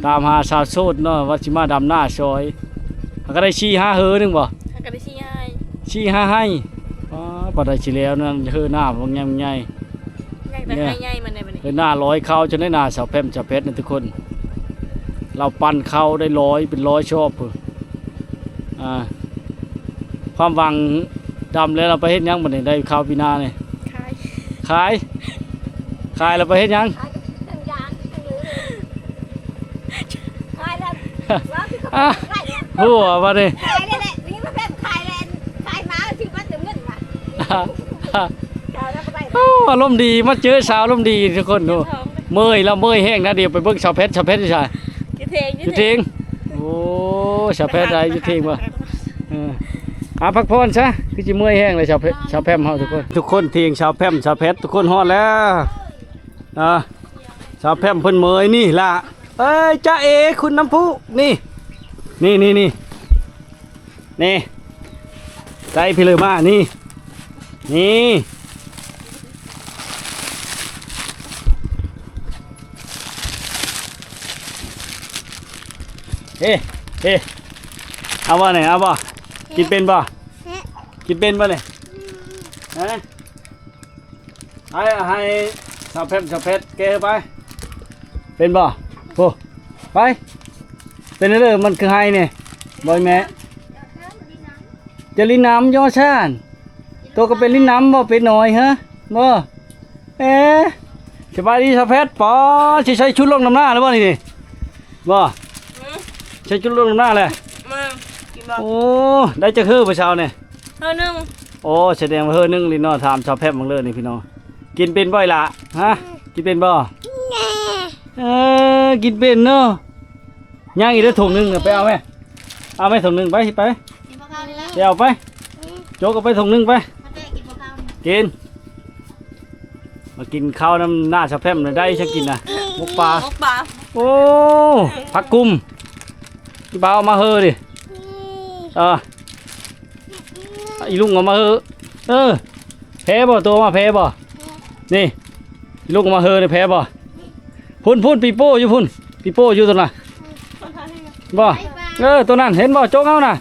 ຕາມຫາສາວໂສດເນາະ ວ່າຊິມາດຳນາຊ່ອຍ. ຫາກະໄດ້ສີ່ຫ້າເຮີໜຶ່ງບໍ່? ຫາກະໄດ້ສີ່ຫ້າໄຮ່. ສີ່ຫ້າໄຮ່. ອໍ ປານໃດຊິແລ້ວນັ້ນ ເຮີໜ້າບັກໃຫຍ່ໆ. ຍັງແຕ່ໄຮ່ໃຫຍ່ມັນໄດ້ບັດນີ້. ເຮີໜ້າລອຍເຂົ້າຈົນໄດ້ໜ້າສາວແພມ ສາວແພັດນະທຸກຄົນ. ລາວປັ່ນເຂົ້າໄດ້ລອຍເປັນລອຍຊອບພຸ້ນ. ອ່າ ຄວາມຫວັງດຳແລ້ວ ລາວໄປເຮັດຫຍັງບັດນີ້ ໄດ້ເຂົ້າປີໜ້ານີ້? ຂາຍ ຂາຍ ຂາຍແລ້ວໄປເຮັດຫຍັງ? ຂາຍທັງຢາງທັງເຫຼືອ ຂາຍແລ້ວ ອ່ະ ຫົວບັດນີ້ ຂາຍແລ້ວແຫຼະ ນີ້ມາແພມຂາຍແລ້ວ ຂາຍໝາ ຊື້ມາເຕີມເງິນວ່າ ເອົາແລ້ວໄປ. ໂອ້ ອາລົມດີ ມາເຈີສາວອາລົມດີທຸກຄົນ. ໂອ້ ເມື່ອຍ ລາວເມື່ອຍແຮງນະ. ດຽວໄປເບິ່ງສາວແພັດ ສາວແພັດຢູ່ໃສ? ຢູ່ເທິງ ຢູ່ເທິງ. ໂອ້ ສາວແພັດໄດ້ຢູ່ເທິງບໍ່? ເອີ ອາ ພັກຜ່ອນຊະ ຄືຊິເມື່ອຍແຮງເລີຍ ສາວແພ ສາວແພມເຮົາທຸກຄົນ. ທຸກຄົນ ເທິງສາວແພມ ສາວແພັດ ທຸກຄົນຮອດແລ້ວ. ອ່າ ສາວແພມເພິ່ນເມື່ອຍນີ້ລະ. ເອີຍ ຈາເອ ຄຸນນ້ຳພຸ ນີ້ ນີ້ ນີ້ ນີ້ ນີ້ ໃສ່ພີເລີມາ ນີ້ ນີ້. ເອີ ເອີ ເອົາບໍ່ນີ້ ເອົາບໍ່? ກິນເປັນບໍ່? ກິນເປັນບໍ່ນີ້? ຮະ? ໃຫ້ ໃຫ້ສາວແພມ ສາວແພັດແກະໄປ. ເປັນບໍ່? ໂອ້ ໄປ. ເປັນເດີ ມັນຄືໄຮນີ້ ບໍ່ແມ່? ຈະຫຼິ້ນນ້ຳຢູ່ຊັ້ນ ໂຕກໍເປັນຫຼິ້ນນ້ຳບໍ່ ເປັນໜ້ອຍ ຮະ ບໍ່? ເອ ສະບາຍດີສາວແພັດ. ປາ ຊິໃສ່ຊຸດລົງດຳນາແລ້ວບໍ່ນີ້? ບໍ່ ອືມ ໃສ່ຊຸດລົງດຳນາແລ້ວ. ມາ ກິນບໍ່? ໂອ້ ໄດ້ຈັກເຮີຜູ້ສາວນີ້? ເຮີໜຶ່ງ. ໂອ້ ສະແດງວ່າເຮີໜຶ່ງລີເນາະ. ຖາມສາວແພັດເບິ່ງເລີຍນີ້ພີ່ນ້ອງ ກິນເປັນບໍ່ອີ່ຫຼ້າ? ຮະ ກິນເປັນບໍ່? ເອີ ກິນເປັນເນາະ. ຍັງອີກເດີຖົງໜຶ່ງ ໄປເອົາແມ ເອົາແມຖົງໜຶ່ງ ໄປ ໄປ ກິນບໍ່ເຂົ້ານີ້ລະ ໄປເອົາໄປ ອືມ ໂຈກເອົາໄປຖົງໜຶ່ງໄປ ມາແຕະກິນບໍ່ເຂົ້ານີ້ ກິນ. ມາກິນເຂົ້ານຳໜ້າສາວແພມນະ ໄດ້ຫຍັງກິນນະ? ໝົກປາ ໝົກປາ. ໂອ້ ຜັກກຸ້ມ ອີ່ບ່າວເອົາມາເຮີດິ. ອືມ ເອີ ອີລຸງເອົາມາເຮີ. ເອີ ແພ້ບໍ່? ໂຕເອົາມາແພ້ບໍ່? ນີ້ ອີລຸງເອົາມາເຮີນີ້ແພ້ບໍ່? ພຸ້ນ ພຸ້ນ ປີໂປ້ຢູ່ພຸ້ນ ປີໂປ້ຢູ່ຕົວນັ້ນ ບໍ່? ເອີ ຕົວນັ້ນ ເຫັນບໍ່? ໂຈກເອົານະ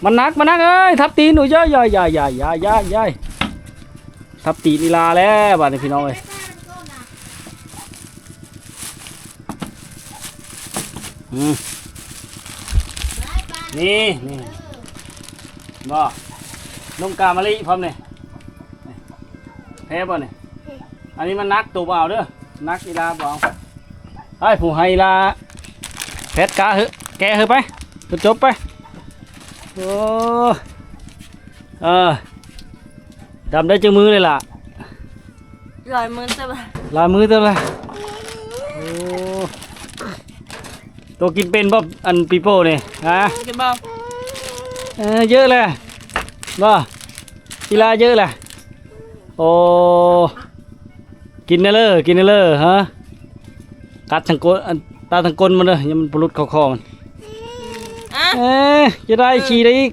ມັນໜັກ ມັນໜັກເອີຍ ທັບຕີນ. ໂອ້ຍ ຢາຍ ຢາຍ ຢາຍ ທັບຕີນອີ່ຫຼ້າແລ້ວບາດນີ້ພີ່ນ້ອງເອີຍ. ອືມ ນີ້ ນີ້ ບໍ່ ນົມກາມະລິພ້ອມນີ້ ແພ້ບໍ່ນີ້? ອັນນີ້ມັນໜັກ ໂຕບໍ່ເອົາເດີ ໜັກ ອີ່ຫຼ້າບໍ່ເອົາ. ໄປ ຜູ້ໃຫ້ອີ່ຫຼ້າ ແພັດກະເຮີ ແກະເຮີໄປ ຈົບໄປ. ໂອ້ ເອີ ດຳໄດ້ຈັກມື້ເລີຍລະ? ຫຼາຍມື້ເຕີບ ຫຼາຍມື້ເຕີບລະ. ໂອ້ ໂຕກິນເປັນບໍ່ ອັນປີໂປ້ນີ້? ຮະ ກິນບໍ່? ເອີ ເຢີະແຫຼະ ບໍ່ ກິນຫຼາຍເຢີະແຫຼະ. ໂອ້ ກິນແນ່ເລີ ກິນແນ່ເລີ ຮະ ກັດທັງກົ້ນ ອັນ ຕາທັງກົ້ນມັນເດີ ຢ່າມັນບໍ່ຫຼຸດເຂົ້າຄໍມັນ. ອືມ ອ່ະ ເອີ ຈະໄດ້ ອືມ ຂີ່ໄດ້ອີກ.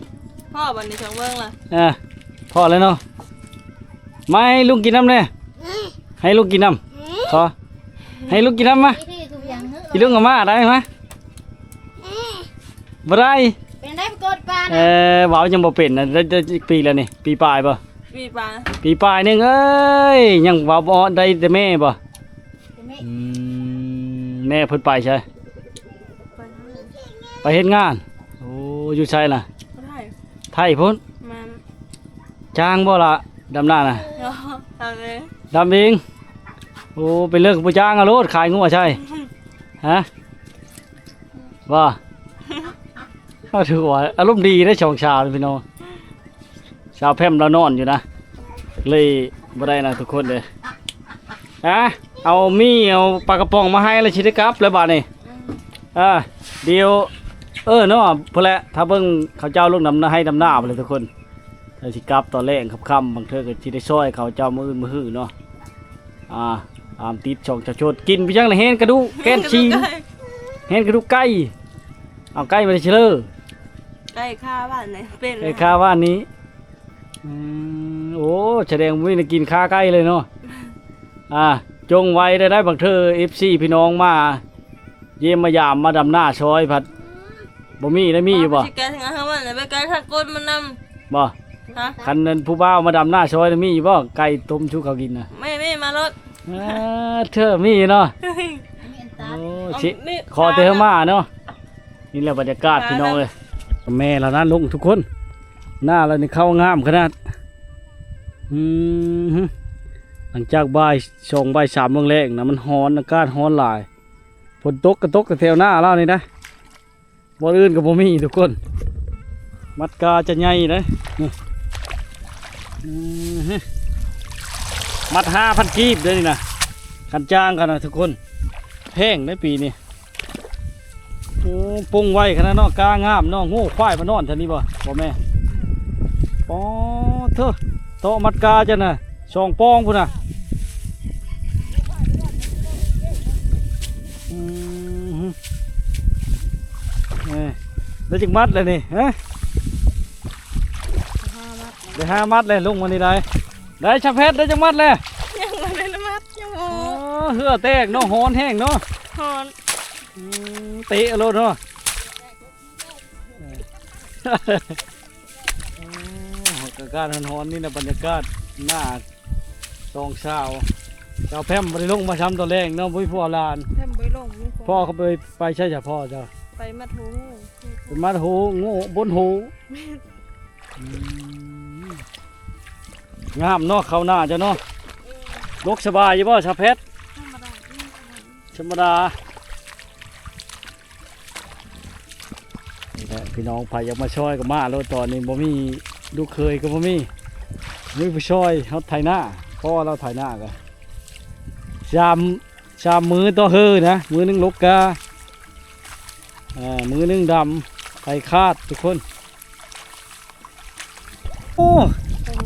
ພໍບັດນີ້ ຊ່ອງເບິ່ງລະ ອ່າ ພໍແລ້ວເນາະ. ມາໃຫ້ລຸງກິນນຳແດ່ ໃຫ້ລຸງກິນນຳ ຂໍ ໃຫ້ລຸງກິນນຳ ມາ ອີລຸງເອົາມາໄດ້ ມາ ບໍ່ໄດ້. ເປັນໄດ້ປາກອດປານະ ເອີ ເວົ້າຍັງບໍ່ເປັນນະ. ໄດ້ ໄດ້ຈັກປີແລ້ວນີ້? ປີປາຍບໍ່? ປີປາຍ ປີປາຍໜຶ່ງເອີຍ ຍັງເວົ້າບໍ່ອອກ. ໄດ້ແຕ່ແມ່ບໍ່? ແຕ່ແມ່ ອືມ ແມ່ເພິ່ນໄປໃສ? ໄປເຮັດງານ. ໂອ້ ຢູ່ໃສລະ? ໄທ ໄທພຸ້ນ. ແມ່ນ. ຈ້າງບໍ່ລະ ດຳນານະ? ດຳເອງ ດຳເອງ. ໂອ້ ເປັນເລື່ອງຜູ້ຈ້າງ ເອົາໂລດ ຂາຍງົວໃສ່ ຮະ ວ່າ ເອົາ ຖືວ່າອາລົມດີເດ້ ສອງສາວນີ້ພີ່ນ້ອງ. ສາວແພມລາວນອນຢູ່ນະ ເລີຍບໍ່ໄດ້ນະທຸກຄົນເດີ. ອາ ເອົາໝີ່ ເອົາປາກະປ໋ອງມາໃຫ້ ແລ້ວຊິໄດ້ກັບແລ້ວບາດນີ້. ອືມ ອາ ດຽວ ເອີເນາະ ພຸ້ນແຫຼະ ຖ້າເບິ່ງເຂົາເຈົ້າລົງດຳນາ ໄຮ່ດຳນາພຸ້ນແຫຼະທຸກຄົນ. ຖ້າຊິກັບຕອນແລງຄ່ຳໆ ບາງເທື່ອກໍຊິໄດ້ຊ່ອຍເຂົາເຈົ້າມື້ອື່ນມື້ຮືເນາະ. ອ່າ ຕາມຕິດຊ່ອງຈາໂຊດ ກິນໄປຈັ່ງລະ ແຮນກະດູກ ແກນຊີ້ນ ແຮນກະດູກໄກ່. ເອົາໄກ່ມາແຕ່ເຊີ ໄກ່ຄາບ້ານນີ້ ເປັນ ໄກ່ຄາບ້ານນີ້. ອືມ ໂອ້ ສະແດງບໍ່ມີແນວກິນຄາໄກ່ເລີຍເນາະ. ອ່າ ຈົ່ງໄວໄດ້ ບາງເທື່ອເອັຟຊີພີ່ນ້ອງມາຢ້ຽມມາຢາມ ມາດຳນາຊ່ອຍພັດບໍ່ມີໄດ້. ມີຢູ່ບໍ່? ຊິແກະທາງເຮົາມັນໄປໄກທາງກົ້ນມັນນຳບໍ່? ຮະ? ຄັນນັ້ນຜູ້ບ່າວມາດຳນາຊ່ອຍນະ ມີຢູ່ບໍ່? ໄກ່ຕົ້ມສູ່ເຂົາກິນນະ ແມ່ໆ ມາໂລດ. ອ່າ ເທື່ອມີເນາະ. ໂອ້ ຊິ ມີ ຂໍແຕ່ເຮົາມາເນາະ. ນີ້ແຫຼະບັນຍາກາດພີ່ນ້ອງເອີຍ. ແມ່ລາວນະລົງທຸກຄົນ ໜ້າລາວນີ້ເຂົ້າງາມຂະໜາດ. ອືມ ຫຼັງຈາກບ່າຍສອງ ບ່າຍສາມ ແລງໆນະ ມັນຮ້ອນ ອາກາດຮ້ອນຫຼາຍ. ຝົນຕົກກໍຕົກແຕ່ແຖວໜ້າລາວນີ້ນະ ບ່ອນອື່ນກໍບໍ່ມີທຸກຄົນ. ມັດກາຈະໃຫຍ່ເດ້ ນີ້ ອືມ ມັດຫ້າພັນກີບເດ້ນີ້ນະ ຄັນຈ້າງເຂົານະທຸກຄົນ. ແພງເດ້ປີນີ້. ໂອ້ ປົງໄວຂະໜາດເນາະ ກາງາມເນາະ. ໂອ້ ຄວາຍມານອນແຖວນີ້ບໍ່? ບໍ່ແມ່ນ. ປາດໂທ້ ເຕາະມັດກາເຈົ້ານະ ສອງປອງພຸ້ນນະ. ອືມ ເອີ ໄດ້ຈັກມັດແລ້ວນີ້ ຮະ? ຫ້າມັດ ໄດ້ຫ້າມັດແລ້ວ ລົງມານີ້ໄດ້. ໄດ້ຊາວແພັດ ໄດ້ຈັກມັດແລ້ວ? ຍັງບໍ່ໄດ້ມັດ ຍັງບໍ່. ໂອ້ ເຫື່ອແຕກເນາະ ຮ້ອນແຮງເນາະ ຮ້ອນ. ອືມ ເຕະໂລດເນາະ. ໂອ້ ອາກາດຮ້ອນໆ ນີ້ນະ ບັນຍາກາດໜ້າສອງສາວ. ສາວແພມບໍ່ໄດ້ລົງມາຊ້ຳຕອນແລງເນາະ ບໍ່ມີຜົວຫຼານ. ແພມບໍ່ໄດ້ລົງ ພໍ່ເຂົາໄປ ໄປໃສຊະພໍ່ເຈົ້າ? ໄປມັດຫູງູ ໄປມັດຫູງູ ບົນຫູ. ແມ່ນ. ອືມ ງາມເນາະ ເຂົ້າໜ້າເຈົ້າເນາະ. ເອີ ລົກສະບາຍຢູ່ບໍ່ ສາວແພັດ? ທຳມະດາ ທຳມະດາ. ນີ້ແຫຼະພີ່ນ້ອງ ໃຜຢາກມາຊ່ອຍກໍມາໂລດ. ຕອນນີ້ບໍ່ມີ ລູກເຂີຍກໍບໍ່ມີ ບໍ່ມີຜູ້ຊ່ອຍເຮົາໄຖນາ. ເພາະວ່າລາວໄຖນາກໍສາມ ສາມມື້ຕໍ່ເຮີນະ ມື້ໜຶ່ງລົກກາ ເອີ ມື້ໜຶ່ງດຳ ໄຖຄາດທຸກຄົນ. ໂອ້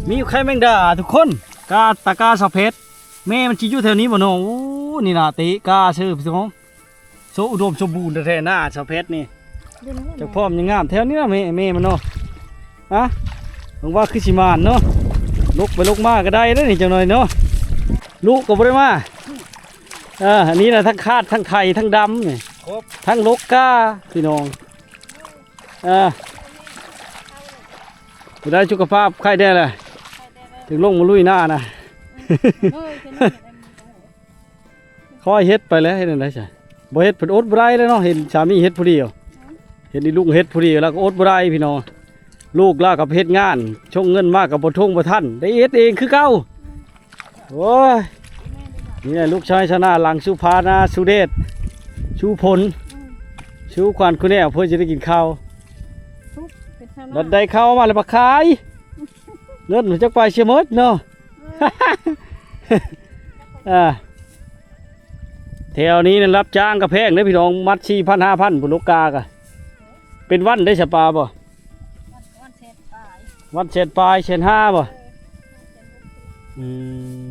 ມີໄຂ່ແມງດາທຸກຄົນ. ກາ ຕາກາສາວເພັດ ແມ່ມັນຊິຢູ່ແຖວນີ້ບໍ່ເນາະ? ໂອ້ ນີ້ນະ ເຕະກາເຊີພີ່ນ້ອງ. ໂຊອຸດົມສົມບູນແທ້ໆ ໜ້າສາວເພັດນີ້. ເຈົ້າພ້ອມຍັງງາມແຖວນີ້ນະ ແມ່ ແມ່ມັນເນາະ. ຮະ ຫວັງວ່າຄືຊິໝານເນາະ. ລົກໄປລົກມາກໍໄດ້ເດ້ນີ້ ຈັກໜ້ອຍເນາະ. ລູກກໍບໍ່ໄດ້ມາ. ເອີ ອັນນີ້ນະ ທັງຄາດ ທັງໄຖ ທັງດຳນີ້ ຄົບ ທັງລົກກາ ພີ່ນ້ອງ. ອ່າ ຜູ້ໃດສຸຂະພາບໄຂ້ແດ່ລະ ເອີ ເຖິງລົງມາລຸຍໜ້ານະ. ເອີ ຄ່ອຍເຮັດໄປແຫຼະ ເຮັດແນວໃດຊະ ບໍ່ເຮັດເພິ່ນອົດບໍ່ໄດ້ແລ້ວເນາະ. ເຫັນສາມີເຮັດຜູ້ດຽວ ເຫັນອີລຸງເຮັດຜູ້ດຽວ ລາວກໍອົດບໍ່ໄດ້ພີ່ນ້ອງ. ລູກລາວກໍໄປເຮັດງານ ສົ່ງເງິນມາກໍບໍ່ທົງບໍ່ທັນ ໄດ້ເຮັດເອງຄືເກົ່າ. ໂອ້ຍ ນີ້ແຫຼະລູກຊາຍຊະນະ ຫຼັງສຸພານາ ສຸເດດ ສຸພົນ ສຸຂວັນ ຄຸແນວ ເພື່ອຈະໄດ້ກິນເຂົ້າ. ເປັນຊາວນາ ລັດໄດ້ເຂົ້າມາແລ້ວມາຂາຍ ເງິນມັນຈັກໄປເສຍໝົດເນາະ. ອ່າ ແຖວນີ້ນະ ຮັບຈ້າງກໍແພງເດ້ພີ່ນ້ອງ ມັດສີ່ພັນ ຫ້າພັນ ພຸ້ນ ລູກກາກະ. ເປັນວັນໄດ້ສະປາບໍ່? ວັນ ວັນແສນປາຍ ວັນແສນປາຍ ແສນຫ້າບໍ່? ເອີ ອືມ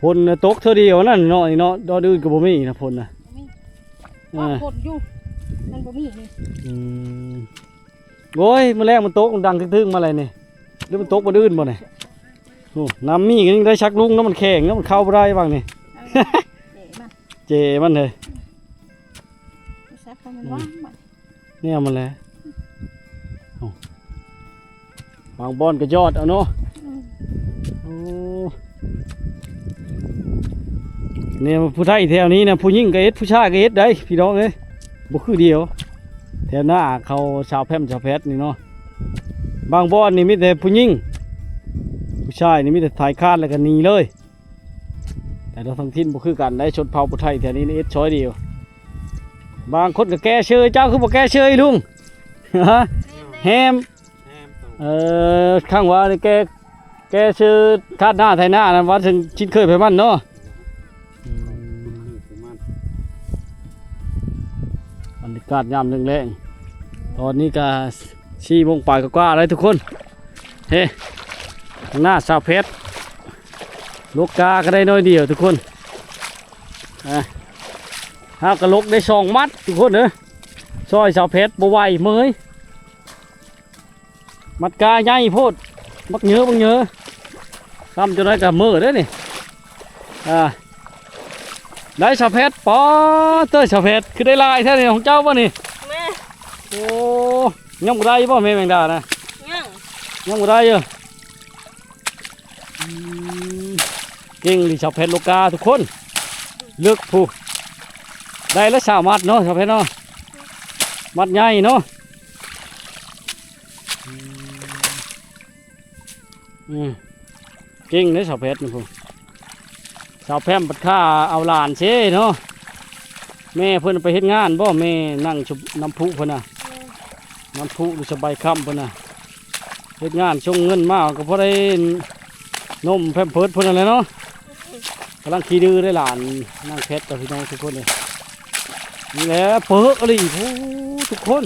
ຝົນນະຕົກເທື່ອດຽວນັ້ນເນາະ ນີ້ເນາະ ດອນອື່ນກໍບໍ່ມີນະ ຝົນນະ ບໍ່ມີ ເອີ ຝົນຢູ່ ມັນບໍ່ມີນີ້. ອືມ ໂອ້ຍ ມື້ແລງມັນຕົກ ມັນດັງຕຶກໆ ມາແລ້ວນີ້ ຫຼືມັນຕົກບ່ອນອື່ນບໍ່ນີ້? ໂອ້ ນ້ຳມີກໍຍັງໄດ້ຊັກລຸງເນາະ ມັນແຂງເນາະ ມັນເຂົ້າບໍ່ໄດ້ຫວ່າງນີ້ ເຈມັນ ເຈມັນເຮີ້ຍ ຊັກໃຫ້ມັນ ອືມ ວ່າງມັນ ແນວມັນແຫຼະ. ເອົ້າ ບາງບ່ອນກໍຢອດເອົາເນາະ. ອືມ ໂອ້ ແນວຜູ້ໄທແຖວນີ້ນະ ຜູ້ຍິງກໍເຮັດ ຜູ້ຊາຍກໍເຮັດໄດ໋ ພີ່ນ້ອງເອີຍ ບໍ່ຄືດຽວ. ແຖວໜ້າເຂົາ ຊາວແພມ ຊາວແພັດນີ້ເນາະ ບາງບ່ອນນີ້ມີແຕ່ຜູ້ຍິງ ຜູ້ຊາຍນີ້ມີແຕ່ຖ່າຍຄາດແລ້ວກໍໜີເລີຍ. ແຕ່ລະທ້ອງຖິ່ນບໍ່ຄືກັນໄດ໋ ຊົນເຜົ່າຜູ້ໄທແຖວນີ້ເຮັດຊອຍດຽວ. ບາງຄົນກໍແກ້ເຊີຍ ເຈົ້າຄືບໍ່ແກ້ເຊີຍລຸງ? ຮະ ແຮມ ແຮມໂຕ ເອີ ຂ້າງວ່ານີ້ແກ້ ແກ້ເຊີຍ ຄາດໜ້າໄຖໜ້ານັ້ນ ວ່າເຖິງຊິນເຄີຍໄປມັນເນາະ. ອືມ ບັນຍາກາດຍາມແລງ ຕອນນີ້ກະສີ່ໂມງປາຍກວ່າໆແລ້ວທຸກຄົນ. ເຮ ໜ້າສາວແພັດ ຫຼົກກາກະໄດ້ໜ້ອຍດຽວທຸກຄົນ. ອ່າ ເຮົາກະຫຼົກໄດ້ສອງມັດທຸກຄົນເອີຍ. ຊ່ອຍສາວແພັດບໍ່ໄຫວ ເມື່ອຍ. ມັດກາໃຫຍ່ໂພດ ບັກເຫຍີບັກເຫຍີ ຊ້ຳຈົນໄດ້ກະເມີເດ້ນີ້. ອ່າ ໄດ້ສາວແພັດ ປາເຕີຍ ສາວແພັດ ຄືໄດ້ຫຼາຍແທ້ນີ້ ຂອງເຈົ້າບໍ່ນີ້? ແມ່ ໂອ້ ຍັງບໍ່ໄດ້ບໍ່ແມ່ແມງດານະ? ຍັງ ຍັງບໍ່ໄດ້ຢູ່. ອືມ ເກັ່ງດີສາວແພັດ ຫຼົກກາທຸກຄົນ ເລິກພຸ້ນ. ໄດ້ລະຊາວມັດເນາະສາວແພັດເນາະ ມັດໃຫຍ່ເນາະ. ອືມ ອືມ ເກັ່ງເດ້ສາວແພັດນີ້ພຸ້ນ. ສາວແພມບັດຂ້າເອົາຫຼານເຊເນາະ. ແມ່ເພິ່ນໄປເຮັດງານບໍ່? ແມ່ນັ່ງຊຸບນ້ຳພຸເພິ່ນນະ ແມ່ນ ນ້ຳພຸ ຫຼື ສະບາຍຄຳເພິ່ນນະ ເຮັດງານສົ່ງເງິນມາກະພໍໄດ້ນົມແພມເພີດເພິ່ນຫັ້ນແຫຼະເນາະ. ກຳລັງຂີ້ດື້ເດ້ຫຼານນາງແພັດກັບພີ່ນ້ອງທຸກຄົນເລີຍ. ນີ້ແຫຼະ ເປີກອີ່ຫຼີ ໂອ້ ທຸກຄົນ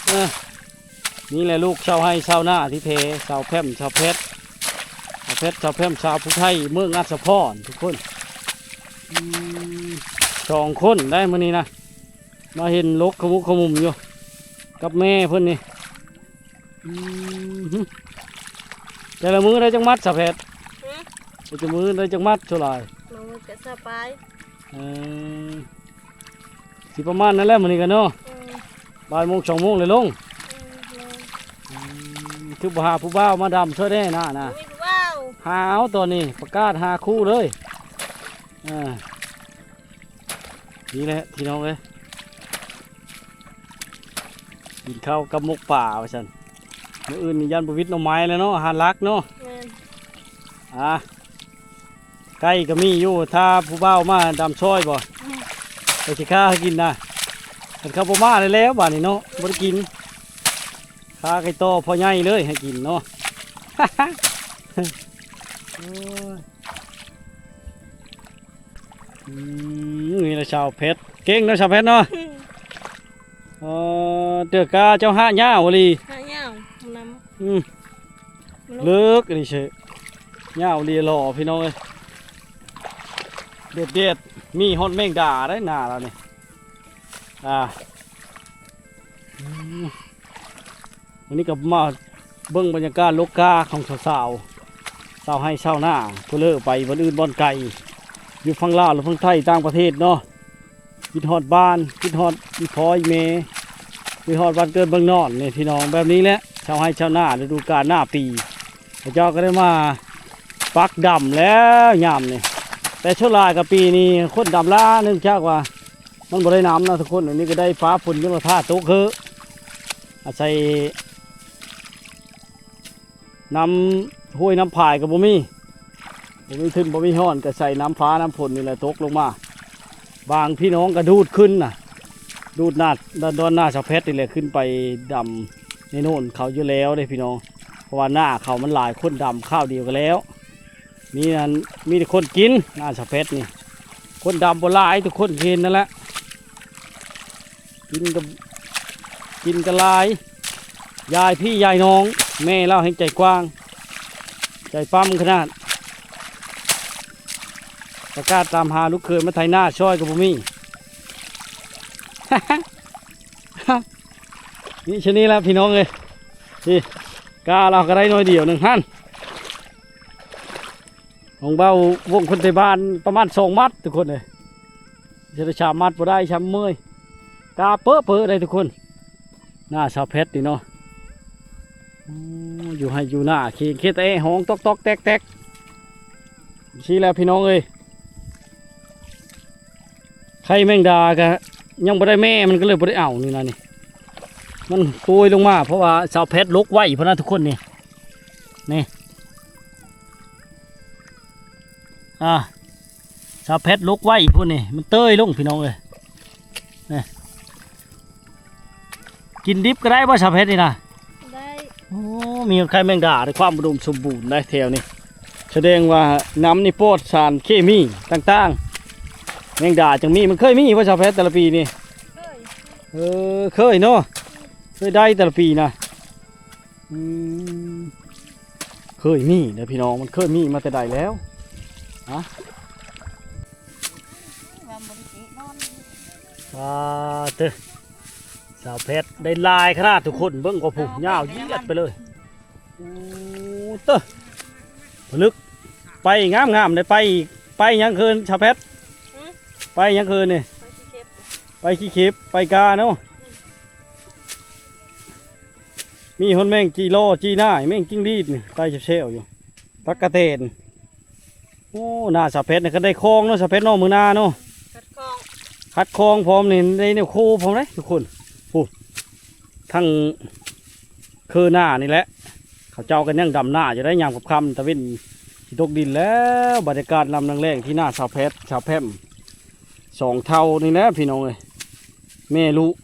ເອີ ນີ້ແຫຼະລູກຊາວໄຮ່ຊາວນາທີ່ແທ້ ສາວແພມ ສາວແພັດ ສາວແພັດ ສາວແພມ ສາວຜູ້ໄທ ເມືອງອັດສະພອນທຸກຄົນ. ອືມ ສອງຄົນໄດ໋ມື້ນີ້ນະ ມາເຫັນຫຼົກຂະມຸກຂະມຸມຢູ່ກັບແມ່ເພິ່ນນີ້. ອືມ ແຕ່ລະມື້ໄດ້ຈັກມັດສາວແພັດ? ຫື? ແຕ່ລະມື້ໄດ້ຈັກມັດສ່ວນຫຼາຍ? ບາງມື້ກະຊາວປາຍ. ເອີ ຊິປະມານນັ້ນແຫຼະມື້ນີ້ກະເນາະ. ອືມ ບ່າຍໂມງສອງໂມງເລີຍລົງ. ອືມ ແມ່ນ. ອືມ ຄືບໍ່ຫາຜູ້ບ່າວມາດຳຊ່ອຍແດ່ນານະ? ບໍ່ມີຜູ້ບ່າວ. ຫາເອົາຕອນນີ້ ປະກາດຫາຄູ່ເລີຍ. ອ່າ ນີ້ແຫຼະພີ່ນ້ອງເອີຍ ກິນເຂົ້າກັບໝົກປາວ່າຊັ້ນ. ມື້ອື່ນນີ້ຢ້ານບໍ່ຫວິດໜໍ່ໄມ້ແລ້ວເນາະ ອາຫານຫຼັກເນາະ. ແມ່ນ. ອ່າ ໄກ່ກະມີຢູ່ ຖ້າຜູ້ບ່າວມາດຳຊ່ອຍບໍ່? ແມ່ນ. ຂ້ອຍຊິຂ້າໃຫ້ກິນນະ. ຄັນເຂົາບໍ່ມາແລ້ວບາດນີ້ເນາະ ບໍ່ໄດ້ກິນ. ຂ້າໄກ່ຕໍ່ພໍ່ໃຫຍ່ເລີຍໃຫ້ກິນເນາະ. ໂອ້ຍ ອືມ ນີ້ລະສາວແພັດ ເກັ່ງເນາະສາວແພັດເນາະ. ອືມ ເອີ ເຕີກາເຈົ້າຫາຍາວອີ່ຫຼີ ຫາຍາວນຳ. ອືມ ເລິກອີ່ຫຼີເຊີ ຍາວອີ່ຫຼີຫຼໍ່ພີ່ນ້ອງເອີຍ. ແດດໆ ມີຮອດແມງດາໄດ໋ໜ້າລາວນີ້. ອ່າ ອືມ ວັນນີ້ກະມາເບິ່ງບັນຍາກາດຫຼົກກາຂອງຊາວໆ ຊາວໄຮ່ຊາວນາ ຜູ້ເລີໄປບ່ອນອື່ນບ່ອນໄກ ຢູ່ຝັ່ງລາວ ຫຼື ຝັ່ງໄທ ຕ່າງປະເທດເນາະ. ຄິດຮອດບ້ານ ຄິດຮອດອີ່ພໍ່ອີ່ແມ່ ຄິດຮອດບ້ານເກີດເມືອງນອນນີ້ພີ່ນ້ອງ. ແບບນີ້ແຫຼະ ຊາວໄຮ່ຊາວນາ ລະດູການໜ້າປີ ເຂົາເຈົ້າກະໄດ້ມາປັກດຳແລ້ວຍາມນີ້. ແຕ່ສ່ວນຫຼາຍກະປີນີ້ຄົນດຳຫຼາຍ ເນື່ອງຈາກວ່າ ມັນບໍ່ໄດ້ນ້ຳເນາະທຸກຄົນ. ອັນນີ້ກະໄດ້ຟ້າຝົນຈົນວ່າຖ້າຕົກເຮີ້ ອາໄສນ້ຳຫ້ວຍນ້ຳພາຍກະບໍ່ມີ ບໍ່ມີທຶນບໍ່ມີຮ່ອນ ກະໃສ່ນ້ຳຟ້ານ້ຳຝົນນີ້ແຫຼະຕົກລົງມາ. ບາງພີ່ນ້ອງກະດູດຂຶ້ນນະ ດູດໜ້າ ດອນໜ້າສາວແພັດນີ້ແຫຼະ ຂຶ້ນໄປດຳໃນໂນນເຂົາຢູ່ແລ້ວເດ້ພີ່ນ້ອງ. ເພາະວ່າໜ້າເຂົາມັນຫຼາຍ ຄົນດຳຄາວດຽວກະແລ້ວ. ມີອັນ ມີແຕ່ຄົນກິນ ໜ້າສາວແພັດນີ້ ຄົນດຳບໍ່ຫຼາຍ ທຸກຄົນເຫັນນັ້ນແຫຼະ. ກິນກະ ກິນກະຫຼາຍ ຢາຍພີ່ຢາຍນ້ອງ. ແມ່ລາວແຮ່ງໃຈກວ້າງ ໃຈປ້ຳຂະໜາດ. ປະກາດຕາມຫາລູກເຂີຍມາໄຖນາຊ່ອຍກະບໍ່ມີ. ນີ້ຊະນີ້ລະພີ່ນ້ອງເອີຍ. ນີ້ ກາລາວກະໄດ້ໜ້ອຍດຽວໜຶ່ງຫັ້ນ ຂອງບ່າວວົງຄົນໄທບ້ານ ປະມານສອງມັດທຸກຄົນເອີຍ. ຈະໄດ້ສາມມັດບໍ່ໄດ້ ຊ້ຳເມື່ອຍ. ກາເປິເປີໄດ໋ທຸກຄົນ. ໜ້າສາວແພັດນີ້ເນາະ. ໂອ້ ຢູ່ໄຮ່ຢູ່ນາ ເຄງເຄຕະແອ ຮ້ອງຕອກໆແຕກໆ ຊີ້ແຫຼະພີ່ນ້ອງເອີຍ. ໄຂ່ແມງດາກະຍັງບໍ່ໄດ້ແມ່ ມັນກະເລີຍບໍ່ໄດ້ເອົານີ້ນະນີ້. ມັນໂຕຍລົງມາ ເພາະວ່າສາວແພັດຫຼົກໄວ້ພຸ້ນນະທຸກຄົນນີ້. ນີ້ ອ່າ ສາວແພັດຫຼົກໄວ້ພຸ້ນນີ້ ມັນເຕີຍລົງພີ່ນ້ອງເອີຍ. ນີ້ ກິນດິບກະໄດ້ບໍ່ສາວແພັດນີ້ນະ? ໄດ້. ໂອ້ ມີໄຂ່ແມງດາ ໄດ້ຄວາມອຸດົມສົມບູນໄດ໋ແຖວນີ້. ສະແດງວ່ານ້ຳນີ້ປອດສານເຄມີຕ່າງໆ ແມງດາຈັ່ງມີ. ມັນເຄີຍມີບໍ່ສາວແພັດແຕ່ລະປີນີ້? ເຄີຍ. ເອີ ເຄີຍເນາະ. ຍໄດ້ແຕ່ລະປີນະ. ອືມ ເຄີຍມີເດ້ພີ່ນ້ອງ ມັນເຄີຍມີມາແຕ່ໃດແລ້ວ. ຮະ ວ່າບໍ່ໄດ້ເຕະນອນ ອ່າ ເຕີ ສາວແພັດໄດ້ຫຼາຍຂະໜາດທຸກຄົນ ເບິ່ງກໍພຸ້ນ ຍາວຢຽດໄປເລີຍ. ໂອ້ ເຕີ ຜະລຶກ ໄປງາມໆ ໄດ້ໄປ ໄປຫຍັງຄືນ ຊາວແພັດ? ຫື? ໄປຫຍັງຄືນນີ້? ໄປຂີ້ເຂັບ ໄປຂີ້ເຂັບ ໄປກາເນາະ. ມີຮອດແມງຈີລໍຈີໜ້າຍ ແມງຈິງຫຼີດນີ້ ໄຕ່ແຊວໆຢູ່ ຕັກກະແຕນ. ໂອ້ ໜ້າສາວແພັດນີ້ກໍໄດ້ຄອງເນາະ ສາວແພັດເນາະ ມື້ໜ້າເນາະ. ຄັດຄອງ ຄັດຄອງພ້ອມນີ້ ໄດ້ແນວໂຄພ້ອມເດ້ທຸກຄົນ. ໂອ້ ທັງເຄີໜ້ານີ້ແຫຼະ ເຂົາເຈົ້າກໍຍັງດຳໜ້າຢູ່ໄດ໋ ຍາມຄ່ຳໆ ຕາເວັນຊິຕົກດິນແລ້ວ. ບັນຍາກາດຍາມແລງໆ ທີ່ໜ້າສາວແພັດ ສາວແພັມ ສອງເຖົ້ານີ້ແຫຼະພີ່ນ້ອງເອີຍ ແມ່ລູກ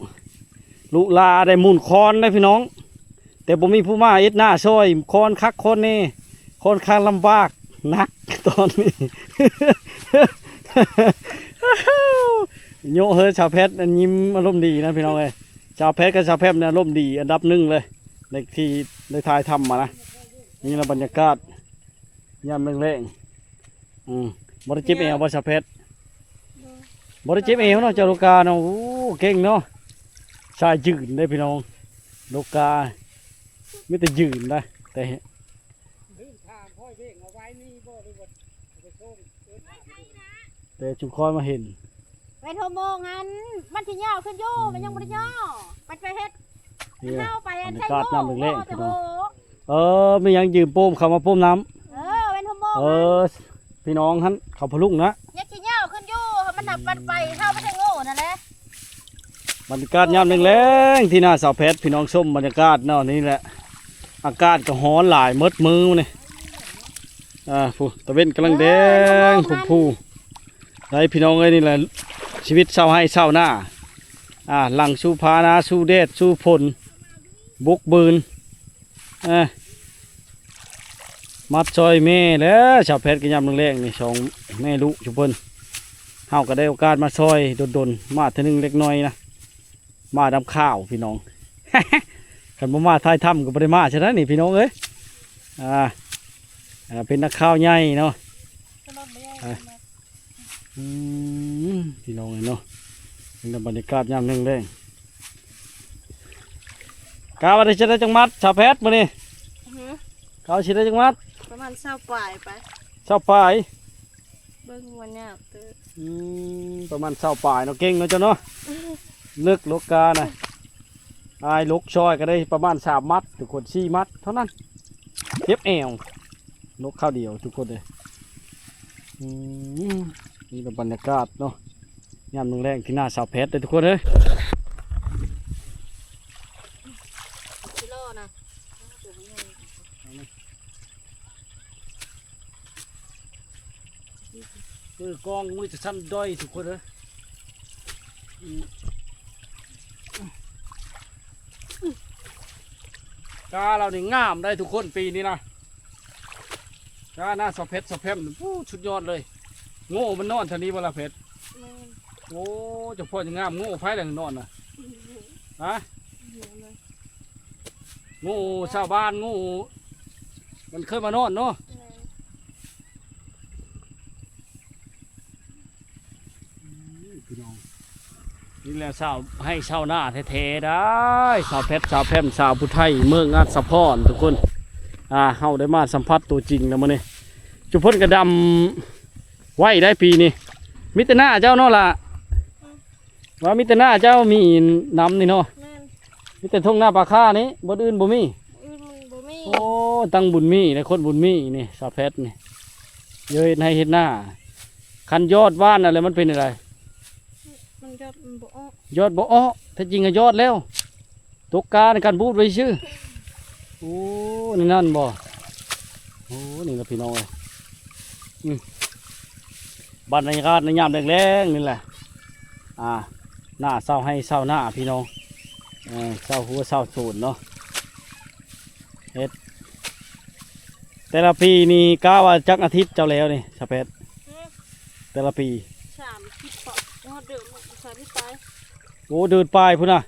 ລູກຫຼ້າໄດ້ໝູນຄອນໄດ໋ພີ່ນ້ອງ ແຕ່ບໍ່ມີຜູ້ມາເຮັດໜ້າຊ່ອຍ ຄອນຄັກຄອນແນ່ ຂ້ອນຂ້າງລຳບາກໜັກຕອນນີ້. ໂຍະເຮີຍ ສາວແພັດ ອັນຍິ້ມອາລົມດີນະພີ່ນ້ອງເອີຍ. ສາວແພັດກັບສາວແພັມນີ້ອາລົມດີອັນດັບໜຶ່ງເລີຍ ໃນທີ່ໄດ້ຖ່າຍທຳມານະ. ນີ້ລະບັນຍາກາດຍາມແລງໆ. ອືມ ບໍ່ໄດ້ເຈັບແອວບໍ່ສາວແພັດ? ບໍ່ໄດ້ເຈັບແອວເນາະ ເຈົ້າໂລກາເນາະ. ໂອ້ ເກັ່ງເນາະ ສາຍຢືນເດ້ພີ່ນ້ອງ ໂລກາ ມີແຕ່ຢືນນະ ແຕ່ ແຕ່ຈຸມຄອຍມາເຫັນ ເປັນຫົວໂມງຫັ້ນ ມັນຊິຍໍຂຶ້ນຢູ່ ມັນຍັງບໍ່ໄດ້ຍໍ ມັນໄປເຮັດ ນີ້ ເຮົາໄປອັນ ບັນຍາກາດຍາມແລງໆ ພີ່ນ້ອງ. ເອີ ມີຫຍັງຢືມໂປ້ມ ເຂົ້າມາໂປ້ມນ້ຳ. ເອີ ເປັນຫົວໂມງ ເອີ ພີ່ນ້ອງຫັ້ນ ເຂົາພະລຸງນະ ຍັງຊິຍໍຂຶ້ນຢູ່ ມັນນັບວັນໄປ ເຮົາບໍ່ໄດ້ໂງ່ນັ້ນແຫຼະ. ບັນຍາກາດຍາມແລງໆ ທີ່ໜ້າສາວແພັດ ພີ່ນ້ອງ ຊົມບັນຍາກາດເນາະ. ນີ້ແຫຼະ ອາກາດກໍຮ້ອນຫຼາຍ ໝົດມື້ນີ້ ອ່າ ຜູ້ຕາເວັນກຳລັງແດງ ເອີ ຜູ້ ຜູ້ ໄດ້ພີ່ນ້ອງເອີຍ. ນີ້ແຫຼະຊີວິດຊາວໄຮ່ຊາວນາ ອ່າ ຫຼັງສູ້ພານາ ສູ້ແດດ ສູ້ຝົນ ບຸກບືນ ເອີ ມາຊ່ອຍແມ່ແຫຼະ ສາວແພັດກໍຍາມແລງໆ ນີ້ ສອງແມ່ລູກຊຸມເພິ່ນ. ເຮົາກໍໄດ້ໂອກາດມາຊ່ອຍດົນໆ ມາເທື່ອໜຶ່ງເລັກນ້ອຍນະ ມານຳຂ່າວພີ່ນ້ອງ. ຄັນບໍ່ມາຖ່າຍທຳກໍບໍ່ໄດ້ມາຊະນະນີ້ພີ່ນ້ອງເອີຍ. ອ່າ ອ່າ ເປັນນັກຂ່າວໃຫຍ່ເນາະ. ອືມ ພີ່ນ້ອງເອີຍເນາະ ເປັນບັນຍາກາດຍາມແລງໆ. ກະວ່າໄດ້ ຊິໄດ້ຈັກມັດ ສາວແພັດ ມື້ນີ້? ຫື? ກະວ່າຊິໄດ້ຈັກມັດ? ປະມານຊາວປາຍໄປ ຊາວປາຍ. ເບິ່ງວ່າຍາວເຕີບ. ອືມ ປະມານຊາວປາຍເນາະ ເກັ່ງເນາະເຈົ້າເນາະ. ເລິກ ໂລການະ ອ້າຍຫຼົກຊ່ອຍກໍໄດ້ປະມານສາມມັດທຸກຄົນ ສີ່ມັດເທົ່ານັ້ນ ເຈັບແອວ ຫຼົກຄາວດຽວທຸກຄົນເອີຍ. ອືມ ນີ້ກໍບັນຍາກາດເນາະ ຍາມແລງໆ ທີ່ໜ້າສາວແພັດເດີທຸກຄົນເອີຍ. ກິໂລນະ ເອີ ກອງມີແຕ່ຊັ້ນດ້ອຍທຸກຄົນເອີຍ. ອືມ ກາລາວນີ້ງາມໄດ໋ທຸກຄົນ ປີນີ້ນະ. ກາໜ້າສາວແພັດ ສາວແພັມ ໂອ້ ສຸດຍອດເລີຍ. ໂງ່ມັນນອນແຖວນີ້ບໍ່ລະແພັດ? ແມ່ນ. ໂອ້ ເຈົ້າພໍ່ຍັງງາມ ໂງ່ໃຜລະນອນນະ? ຮະ? ໂງ່ຊາວບ້ານ ໂງ່ມັນເຄີຍມານອນເນາະ. ແມ່ນ. ອືມ ພີ່ນ້ອງ ນີ້ແຫຼະຊາວໄຮ່ຊາວນາແທ້ໆ ໄດ້ ສາວແພັດ ສາວແພມ ສາວຜູ້ໄທ ເມືອງອາດສະພອນ ທຸກຄົນ. ອ່າ ເຮົາໄດ້ມາສຳຜັດຕົວຈິງແລ້ວມື້ນີ້. ຈຸເພິ່ນກະດຳໄວໄດ໋ປີນີ້ ມີແຕ່ໜ້າເຈົ້າເນາະລະ. ອືມ ວ່າມີແຕ່ໜ້າເຈົ້າມີນຳນີ້ເນາະ. ແມ່ນ. ມີແຕ່ທົ່ງນາປ່າຄານີ້ ບ່ອນອື່ນບໍ່ມີ? ອື່ນມັນບໍ່ມີ. ໂອ້ ຕັ້ງບຸນມີ ແລະຄົນບຸນມີນີ້ ສາວແພັດນີ້ ເຮັດໄຮ່ເຮັດນາ. ຄັນຍອດຫວ່ານແລ້ວມັນເປັນຈັ່ງໃດ? ມັນຍອດມັນບໍ່ອອກ. ຍອດບໍ່ອອກ ແທ້ຈິງກໍຍອດແລ້ວ ຕົກກາໃນການບູດໄວ້ຊື່. ໂອ້ ໃນນັ້ນບໍ່? ໂອ້ ນີ້ລະພີ່ນ້ອງເອີຍ. ອືມ ບັນຍາກາດໃນຍາມແລງໆ ນີ້ແຫຼະ ອ່າ ໜ້າຊາວໄຮ່ຊາວນາພີ່ນ້ອງ ເອີ ຊາວຫົວຊາວສວນເນາະ. ເຮັດ ແຕ່ລະປີນີ້ກະວ່າຈັກອາທິດເຈົ້າແລ້ວນີ້ ສາວແພັດ? ຫື? ແຕ່ລະປີ ສາມສິບປາຍ ຮອດເດີນ ສາມສິບປາຍ. ໂອ້ ເດີນປາຍພຸ້ນນະ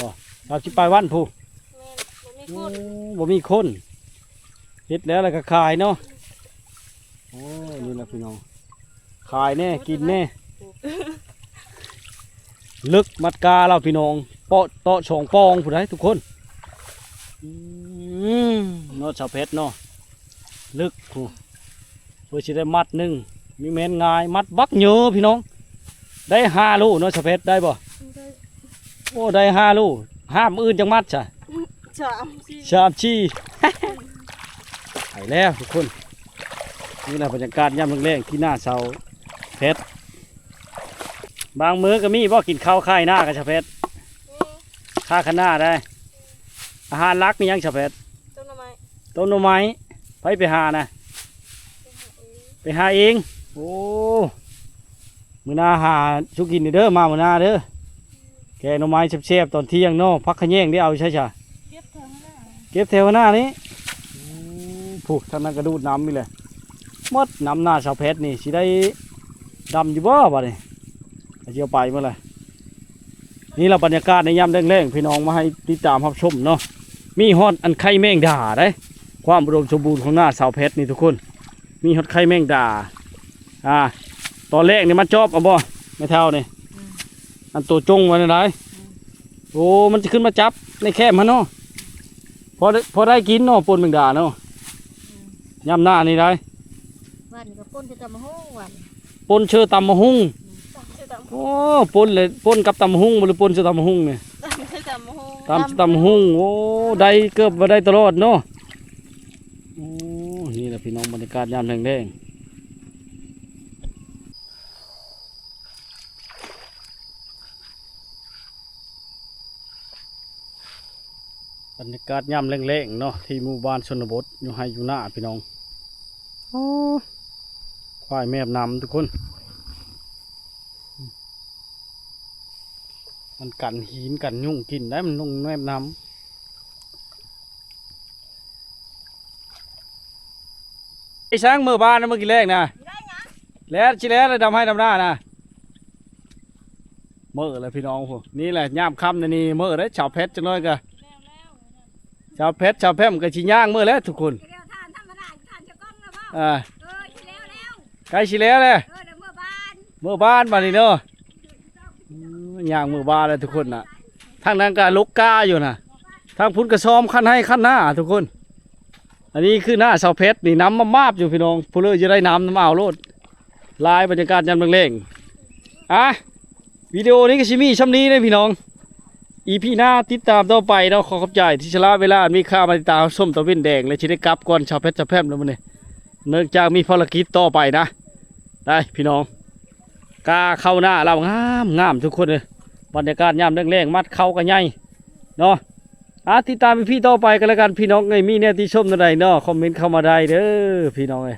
ບໍ່? ສາມສິບປາຍວັນພຸ້ນ. ແມ່ນ ບໍ່ມີຄົນ ໂອ້ ບໍ່ມີຄົນ ເຮັດແລ້ວ ແລ້ວກໍຂາຍເນາະ. ໂອ້ ນີ້ລະພີ່ນ້ອງ ຂາຍແດ່ ກິນແດ່. ເລິກມັດກາລາວພີ່ນ້ອງ ເປາະເຕາະສອງປ່ອງພຸ້ນໃດ໋ທຸກຄົນ. ອືມ ເນາະ ສາວແພັດເນາະ ເລິກພຸ້ນ. ເພື່ອຊິໄດ້ມັດໜຶ່ງ ມີແມ່ນງ່າຍ ມັດບັກເຍີພີ່ນ້ອງ. ໄດ້ຫ້າໂລເນາະ ສາວແພັດ ໄດ້ບໍ່? ໄດ້ ໂອ້ ໄດ້ຫ້າໂລ. ຫ້າ ມື້ອື່ນຈັ່ງມັດຊະ. ສາມສີ່ ສາມສີ່ ໄປແລ້ວທຸກຄົນ. ນີ້ລະບັນຍາກາດຍາມແລງໆ ທີ່ໜ້າສາວແພັດ. ບາງມື້ກໍມີບໍ່ ກິນເຂົ້າຄ້າຍໜ້າກັບສາວແພັດ? ມີ ຄ້າຄັນໜ້າໄດ້. ອາຫານຫຼັກມີຫຍັງສາວແພັດ? ຕົ້ມໜໍ່ໄມ້ ຕົ້ມໜໍ່ໄມ້. ໃຜໄປຫານະ? ໄປຫາເອງ ໄປຫາເອງ. ໂອ້ ມື້ໜ້າຫາສູ່ກິນເດີ ມາມື້ໜ້າເດີ. ແກງໜໍ່ໄມ້ແຊບໆ ຕອນທ່ຽງເນາະ. ຜັກຂະແຍງເດ້ ເອົາໃສຊະ? ເກັບແຖວໜ້າ ເກັບແຖວໜ້ານີ້. ອືມ ພຸ້ນ ທາງນັ້ນກະດູດນ້ຳອີກແຫຼະ. ໝົດນ້ຳໜ້າສາວແພັດນີ້ ຊິໄດ້ດຳຢູ່ບໍ່ບາດນີ້? ກະຊິເອົາໄປໝົດແຫຼະ. ນີ້ລະບັນຍາກາດໃນຍາມແລງໆ ພີ່ນ້ອງ ມາໃຫ້ຕິດຕາມຮັບຊົມເນາະ. ມີຮອດອັນໄຂ່ແມງດາໄດ໋ ຄວາມອຸດົມສົມບູນຂອງໜ້າສາວແພັດນີ້ທຸກຄົນ. ມີຮອດໄຂ່ແມງດາ. ອ່າ ຕອນແລກນີ້ມາຈອບເອົາບໍ່ ແມ່ເຖົ້ານີ້? ອືມ ອັນໂຕຈົ່ງໄວ້ນັ້ນໄດ໋. ອືມ ໂອ້ ມັນຈະຂຶ້ນມາຈັບໃນແຄມຫັ້ນເນາະ. ພໍໄດ້ ພໍໄດ້ກິນເນາະ ປົ່ນແມງດາເນາະ. ອືມ ຍາມໜ້ານີ້ໄດ໋. ຫວານກໍປົ່ນໃສ່ຕຳບັກຫຸ່ງ ຫວານ ປົ່ນເຊີຕຳບັກຫຸ່ງ. ອືມ ໂອ້ ປົ່ນເລີຍ ປົ່ນກັບຕຳບັກຫຸ່ງບໍ່ ຫຼືປົ່ນເຊີຕຳບັກຫຸ່ງນີ້? ຕຳໃສ່ຕຳບັກຫຸ່ງ ຕຳຕຳບັກຫຸ່ງ. ໂອ້ ໄດ້ເກືອບວ່າໄດ້ຕະຫຼອດເນາະ. ໂອ້ ນີ້ລະພີ່ນ້ອງ ບັນຍາກາດຍາມແລງໆ. ບັນຍາກາດຍາມແລງໆເນາະ ທີ່ໝູ່ບ້ານຊົນນະບົດ ຢູ່ໄຮ່ຢູ່ນາພີ່ນ້ອງ. ໂອ້ ຄວາຍແມບນ້ຳທຸກຄົນ. ມັນກັນຫີນກັນຍຸງກິນໄດ໋ ມັນລົງແມບນ້ຳ. ໄອ້ຊ້າງ ເມືອບ້ານນະ ມື້ກີ້ແລງນະ. ແລ້ວຊິແລ້ວ ດຳໄຮ່ດຳນານະ. ເມືອແລ້ວພີ່ນ້ອງ. ນີ້ແຫຼະຍາມຄ່ຳນີ້ ເມືອໄດ໋ ສາວແພັດ. ຈັກໜ້ອຍກະ ສາວແພັດ ສາວແພມກະຊິຍ່າງເມືອແລ້ວທຸກຄົນ. ອ່າ ໃກ້ຊິແລ້ວແລ້ວ ເມືອບ້ານບາດນີ້ເນາະ. ອືມ ຍ່າງເມືອບ້ານແລ້ວທຸກຄົນນະ. ທາງນັ້ນກະລົກກ້າຢູ່ນະ ທາງພຸ້ນກະຊອມຄັນໄຮ່ຄັນນາທຸກຄົນ. ອັນນີ້ຄືໜ້າສາວແພັດນີ້ ນ້ຳມາບໆຢູ່ພີ່ນ້ອງ. ຜູ້ເລີຍຈະໄດ້ນ້ຳນຳເອົາໂລດ. ຫຼາຍບັນຍາກາດຍາມແລງໆ. ອ່ະ ວິດີໂອນີ້ກໍຊິມີຊ່ຳນີ້ເດ້ພີ່ນ້ອງ. ອີພີໜ້າຕິດຕາມຕໍ່ໄປເນາະ. ຂໍຂອບໃຈທີ່ສະຫຼະເວລາອັນມີຄ່າມາຕິດຕາມຊົມຕາເວັນແດງ ແລະ ຊິໄດ້ກັບກ່ອນສາວແພັດສາວແພມແລ້ວມື້ນີ້ ເນື່ອງຈາກມີພາລະກິດຕໍ່ໄປນະ. ໄດ້ພີ່ນ້ອງ ກ້າເຂົ້າໜ້າລາວງາມໆທຸກຄົນເອີຍ. ບັນຍາກາດຍາມແລງໆ ມັດເຂົ້າກໍໃຫຍ່ເນາະ. ອ່າ ຕິດຕາມອີພີຕໍ່ໄປກັນແລ້ວກັນພີ່ນ້ອງເອີຍ. ມີແນວຕິຊົມແນວໃດເນາະ ຄອມເມັນເຂົ້າມາໄດ້ເດີພີ່ນ້ອງເອີຍ.